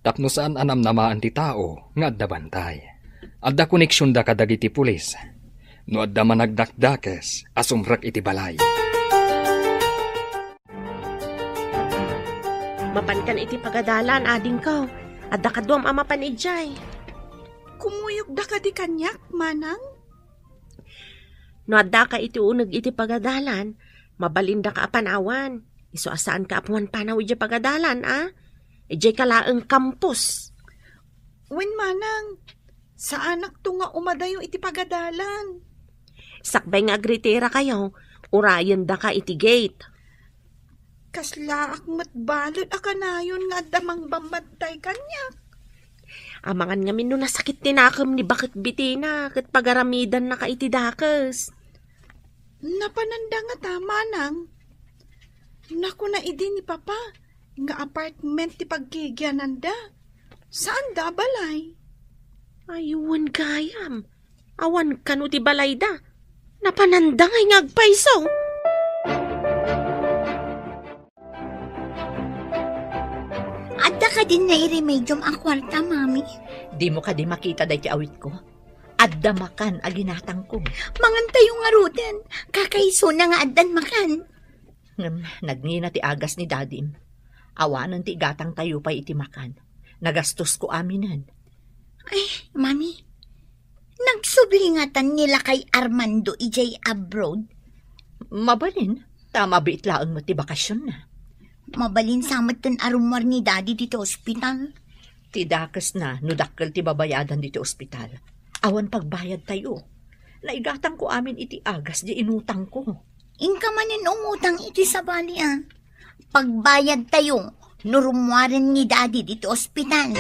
Tapno saan a namnamaan ti tao nga adda bantay. Adda koneksionda kadagiti pulis. No adda managdakdakes a sumrek iti balay. Mapankan iti pagadalan, adingko. Adda kaduam a mapan idiay. Kumuyogda kadi kaniak, manang? No addaka iti uneg iti pagadalan, mabalindaka a panawan. Isu a saanka a pumanpanaw idiay pagadalan, a? Idiayka laeng kampus. Wen, manang, saanakto nga umadayo iti pagadalan. Sakbay nga agretirakayo, urayendaka iti gate. Kaslaak met balud a kanayon nga adda mangbambantay kaniak. Amangan ngamin no nasakit ti nakem ni Baket Betina ket pagaramidannaka iti dakes. Napananda ngata, manang? Nakuna idi ni Papa nga apartment ti paggigiananda. Saanda a balay. Ay, wen gayam. Awan kano ti balayda. Napananda ngay nga agpayso. Adda kadin nairemediom a kuarta, Mami? Dimo kadi makita daytoy awitko? Adda makan a ginatangko. Mangantayo ngaruden. Kakaisuna nga addan makan. Ngem nagngina ti agas ni Dadim. Awanen ti igatangtayo pay iti makan. Nagastosko aminen. Ay, Mami, nagsubli ngatan ni lakay Armando idiay abroad? Mabalin, ta mabiit laeng met ti bakasionna. Mabalin sa metten a rummuar ni Daddy ditoy ospital? Ti dakesna no dakkel ti babayadan ditoy ospital. Awan pagbayadtayo. Naigatangko amin iti agas diay inutangko. Inka manen umutang iti sabali a. Pagbayadtayo no rummuaren ni Daddy ditoy ospital.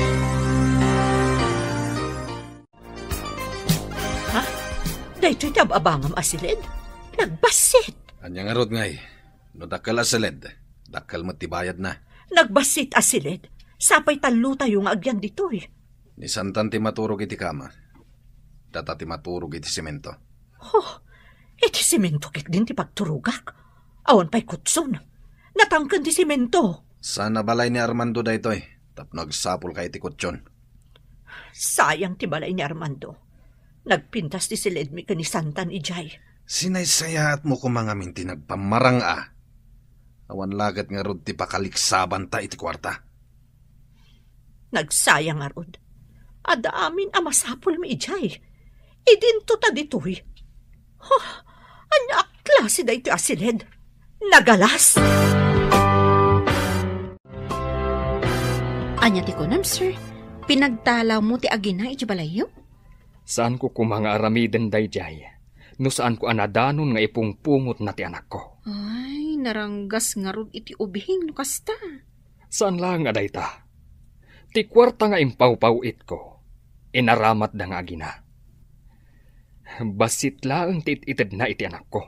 Ha? Daytoy ti ab-abangam a siled? Nagbassit! Ania ngarud ngay? No dakkel a siled, dakkel met ti bayadna. Nagbassit a siled? Sapay tallotayo nga agyan ditoy. Ni Santan ti maturog iti kama. Data ti maturog iti semento. Oh, iti semento ketdin ti pagturogak. Awan pay kutson. Natangken ti semento. Saan a balay ni Armando daytoy, tapno agsapulka iti kutyon. Sayang ti balay ni Armando. Nagpintas ti siledmi ken ni Santan idiay. Sinaysayaatmo koma ngamin ti nagpammarang a. Awan la ket ngarud ti pakaliksabanta iti kuarta. Nagsayang ngarud. Adda amin a masapulmi idiay. Idinto ta ditoy. Huh, ania a klase daytoy a siled? Nagalas! Ania ti kunam, sir? Pinagtalawmo ti agina iti balayyo? Saanko koma nga aramiden daydiay no saanko a nadanon nga ipungpungotna ti anakko. Ay, naranggas ngarud iti ubing no kasta. Saan laeng a dayta. Ti kuarta nga impawpaw-itko, inaramatda nga agina. Bassit laeng ti it-itedna iti anakko.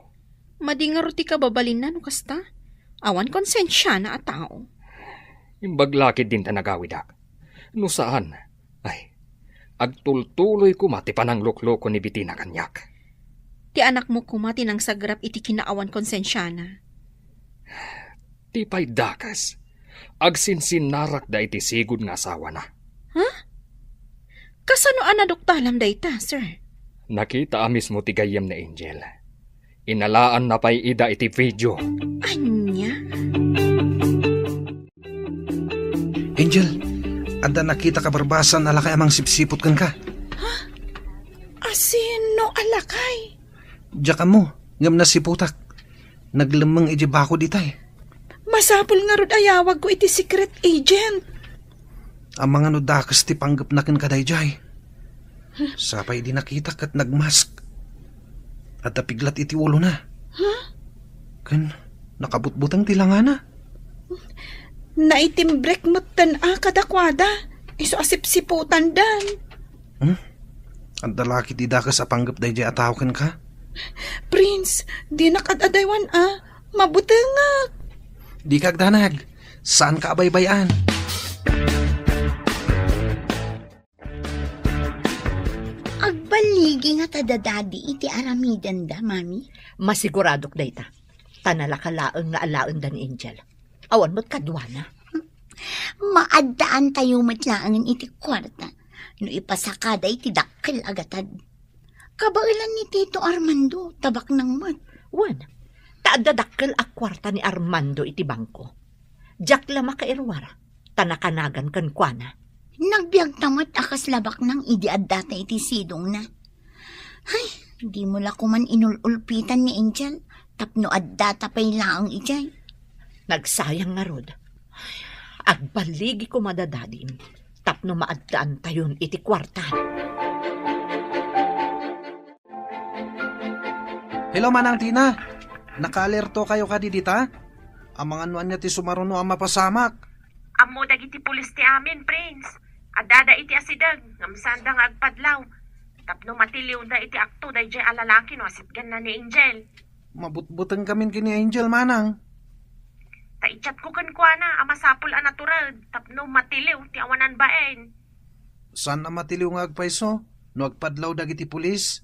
Madi ngarud ti kababalinna no kasta. Awan konsensiana a tao. Imbag la ketdin ta nagawidak. No saan, ay, agtultuloy koma ti pananglukloko ni Betina kaniak. Ti anakmo koma ti nangsagrap iti kinaawan konsensiana. Ti pay dakes, agsinsinnarakda iti sigud nga asawana. Ha? Kasano a naduktalam dayta, sir? Nakita a mismo ti gayyem ni Angel. Inalaanna pay ida iti video. Ania? Angel, adda nakita ka barbasan a lakay a mangsipsiput kenka. Ha? Asino a lakay? Diak ammo, ngem nasiputak. Naglemmeng idiay bakod itay. Masapul ngarud a yawagko iti secret agent. Amangan no dakes ti panggepna kenka daydiay. Sapay idi nakita ket nagmask. Adda piglat iti ulona. Huh? Ken nakabutbuteng ti langana. Naitimbrek metten a kadakuada. Isu a sipsiputandan. Hmm? Adda la ketdi dakes a panggep daydiay a tao kenka? Prince, dinak ad-adaywan a. Mabutengak. Dika agdanag. Saanka a baybay-an. Agballigi ngata dadadi iti aramidenda, Mami? Masiguradok dayta. Ta nalaka laeng nga alaenda ni Angel. Awan met kaduana. Maaddaantayo met laengen iti kuarta no ipasakada iti dakkel a gatad. Kabaelan ni Tito Armando, ta baknang met. Wen, ta adda dakkel a kuarta ni Armando iti bangko. Diak la makairuar, ta nakanagan kenkuana. Nagbiagta met a kasla baknang idi addata iti sidongna. Ay, dimo la koman inul-ulpitan ni Angel tapno addata pay laeng idiay. Nagsayang ngarud. Agbaligi koma dadadim tapno maaddaantayon iti kuarta. Hello, Manang Tina. Nakaalerto kayo kadi dita? Amangan no ania ti sumaruno a mapasamak. Ammo dagiti pulis ti amin, Prince. Addada iti asideg, ngem saanda nga agpadlaw. Tapno matiliwda iti akto daydiay a lalaki no asitganna ni Angel. Mabutbuteng kamin ken ni Angel, Manang. Ta i-chatko kenkuana a masapul a natured tapno matiliw ti awanan bain. Saan a matiliw nga agpayso no agpadlaw dagiti pulis?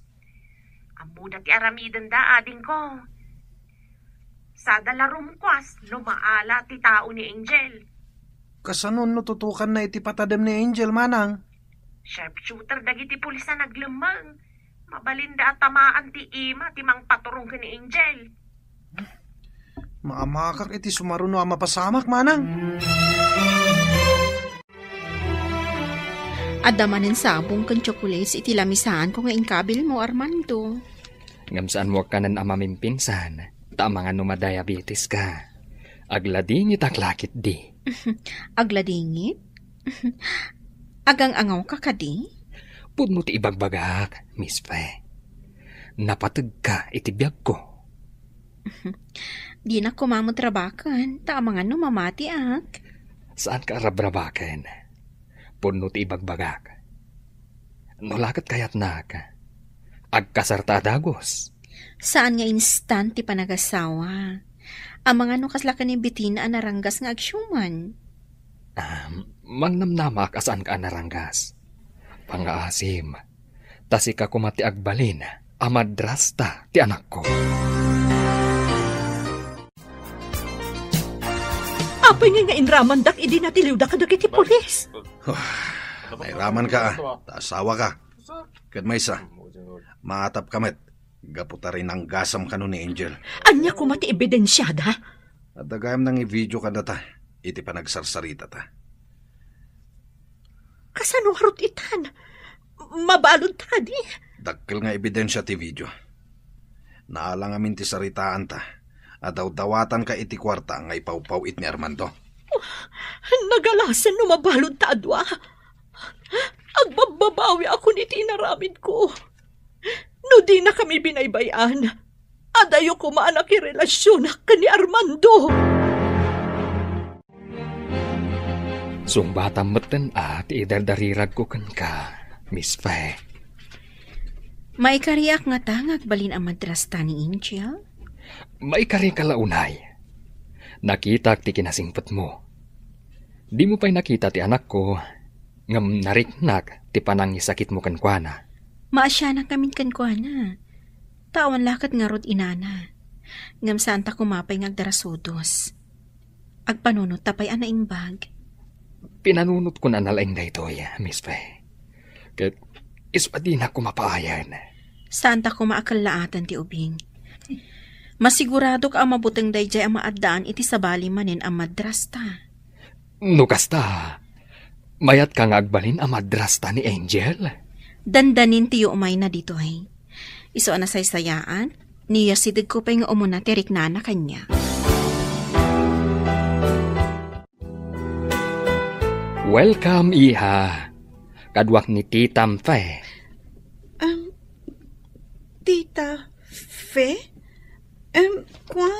Ammoda ti aramidenda, adingko. Sada la rumkuas no maala ti tao ni Angel. Kasano no tutukanna iti patadem ni Angel, Manang? Sharpshooter dagiti pulis a naglemmeng. Mabalinda a tamaan ti ima ti mangpaturong ken ni Angel. Maamakak iti sumaruno a mapasamak, Manang. Adda manen sabong ken tsokolate iti lamisaanko nga inkabilmo, Armando. Ngem saanmo a kanen a mamimpinsan, ta amangan no madiabetes ka. Agladingit ak la ketdi. Agladingit? Agang-angawka kadi? Pudno ti ibagbagak, Miss Fe. Napategka iti biagko. Dinak koma met rabaken, ta amangan no mamatiak. Saanka a rabrabaken. Pudno ti ibagbagak. No la ket kayatnak, agkasarta a dagus. Saan nga instant ti panagasawa. Amangan no kasla ken ni Betina a naranggas nga agsiuman. Ah, mangnamnamaak a saanka a naranggas. Pangngaasim, ta sika koma ti agbalin a madrasta ti anakko. Apay ngay nga inramandak idi natiliwda kadagiti pulis? Nairamanka, a, ta asawaka. Ket maysa, maatapka met, gapu ta rinanggasam kano ni Angel. Ania koma ti ebidensiada? Adda gayam nangivideo kadata iti panagsarsaritata. Kasano ngarud itan? Mabaludta kadi? Dakkel nga ebidensia ti video. Naala ngamin ti saritaanta a dawdawatanka iti kuarta nga ipawpaw-it ni Armando. Nagalasen no mabaludta a dua. Agbabbabawiakon iti inaramidko. No dinakami binaybay-an, adayo koma a nakirelasionak ken ni Armando. Sungbatam metten a ti idardariragko kenka, Miss Fe. Maikariak ngata nga agbalin a madrasta ni Angel? Maikarika la unay. Nakitak ti kinasingpetmo. Dimo pay nakita ti anakko, ngem nariknak ti panangisakitmo kenkuana. Maasianakamin kenkuana. Ta awan la ket ngarud inana. Ngem saanta koma pay nga agdarasudos. Agpanunotta pay a naimbag. Pinanunotkon a nalaing daytoy, Miss Fe. Ket isu a dinak koma paayen. Saanta koma a kellaaten ti ubing. Masiguradok a mabuteng daydiay a maaddaan iti sabali manen a madrasta. No kasta, mayatka nga agbalin a madrasta ni Angel? Dandanin ti yumayna ditoy. Isu a nasaysayaan, niyasidegko pay nga umuna ti riknana kaniak. Welcome, iha. Kaduak ni Tita Fe. Um, Tita Fe? Em, kua?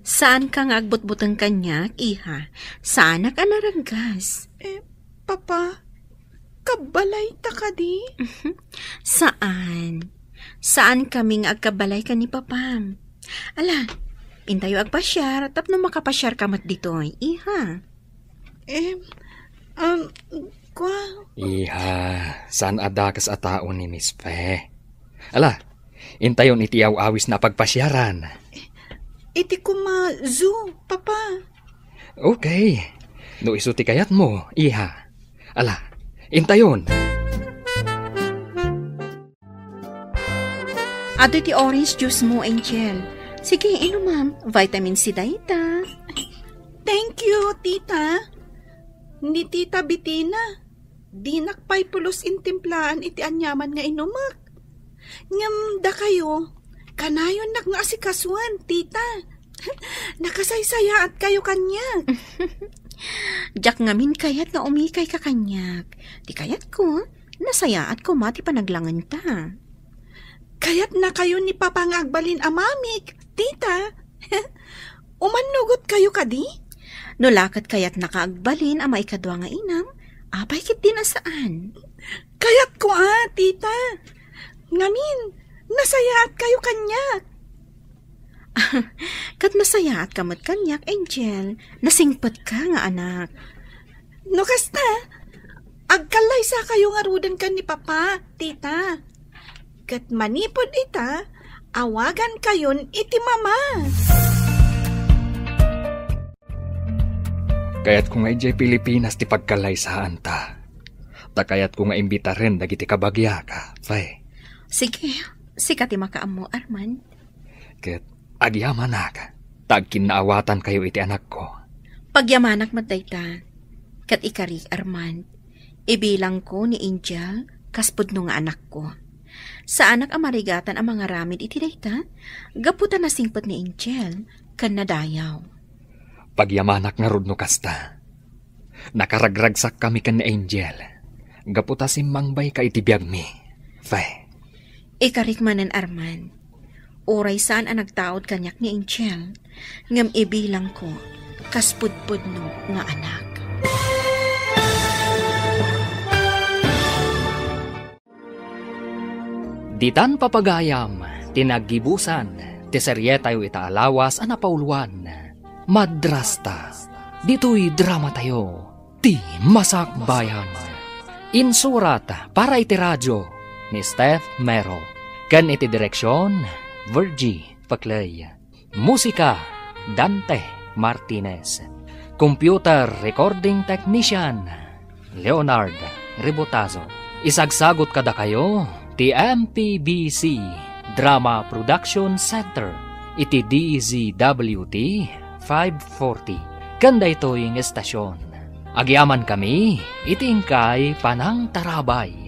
Saanka nga agbutbuteng kaniak, iha. Saanak a naraggas. Eh, Papa, kabbalayta kadi? Saan. Saankami nga agkabbalay ken ni Papam. Ala, intayo agpasiar tapno makapasiarka met ditoy, iha. Em, um, kua? Iha, saan a dakes a tao ni Miss Fe. Ala, intayon iti aw-awisna a pagpasiaran. Iti koma zoo, Papa. Okay. No isu ti kayatmo, iha. Ala, intayon. Adu ti orange juice mo, Angel. Sige, inumam. Vitamin C dayta. Thank you, tita. Ni Tita Bitina, dinak pay pulos intimplaan iti aniaman nga inumek. Ngem dakayo, kanayonnak nga asikasuan, tita. Nakasaysayaatkayo kaniak. Diak ngamin kayat nga umikayka kaniak. Ti kayatko, nasayaat koma ti panaglangenta. Kayatnakayo ni Papa nga agbalin a mamik, tita. Umannugotkayo kadi? No la ket kayatnaka agbalin a maikadua nga inam, apay ketdin a saan? Kayatko a, tita. Ngamin, nasayaatkayo kaniak. Ket nasayaatka met kaniak, Angel. Nasingpetka nga anak. No kasta, agkallaysakayo ngaruden ken ni Papa, tita. Ket manipud ita, awagankayon iti mama. Kayatko nga idiay Pilipinas ti pagkallaysaanta. Ta kayatko nga imbitaren dagiti kabagiak, Fe. Sige, sika ti makaammo, Arman. Ket agyamanak, ta agkinnaawatankayo iti anakko. Pagyamanak met dayta. Ket ikarik, Arman, ibilangko ni Angel kas pudno nga anakko. Saanak a marigatan a mangaramid iti dayta, gapu ta nasingpet ni Angel ken nadayaw. Pagyamanak ngarud no kasta. Nakaragragsakkami ken ni Angel, gapu ta simmangbayka iti biagmi, Fe. Ikarik manen, Arman. Uray saan a nagtaud kaniak ni Angel, ngem ibilangko kas pudpudno nga anak. Ditan papagayam ti naggibusan ti serietayo ita a lawas a napauloan, Madrasta. Ditoy dramatayo, ti Masakbayan. Insurat para iti radio ni Steph Mero, ken iti direksion, Virgie Paclay. Musika, Dante Martinez. Computer Recording Technician, Leonard Rebotazo. Isagsagot kadakayo ti M P B C Drama Production Center iti D Z W T five forty. Ken daytoy nga estasyon, agyamankami iti inkay panangtarabay.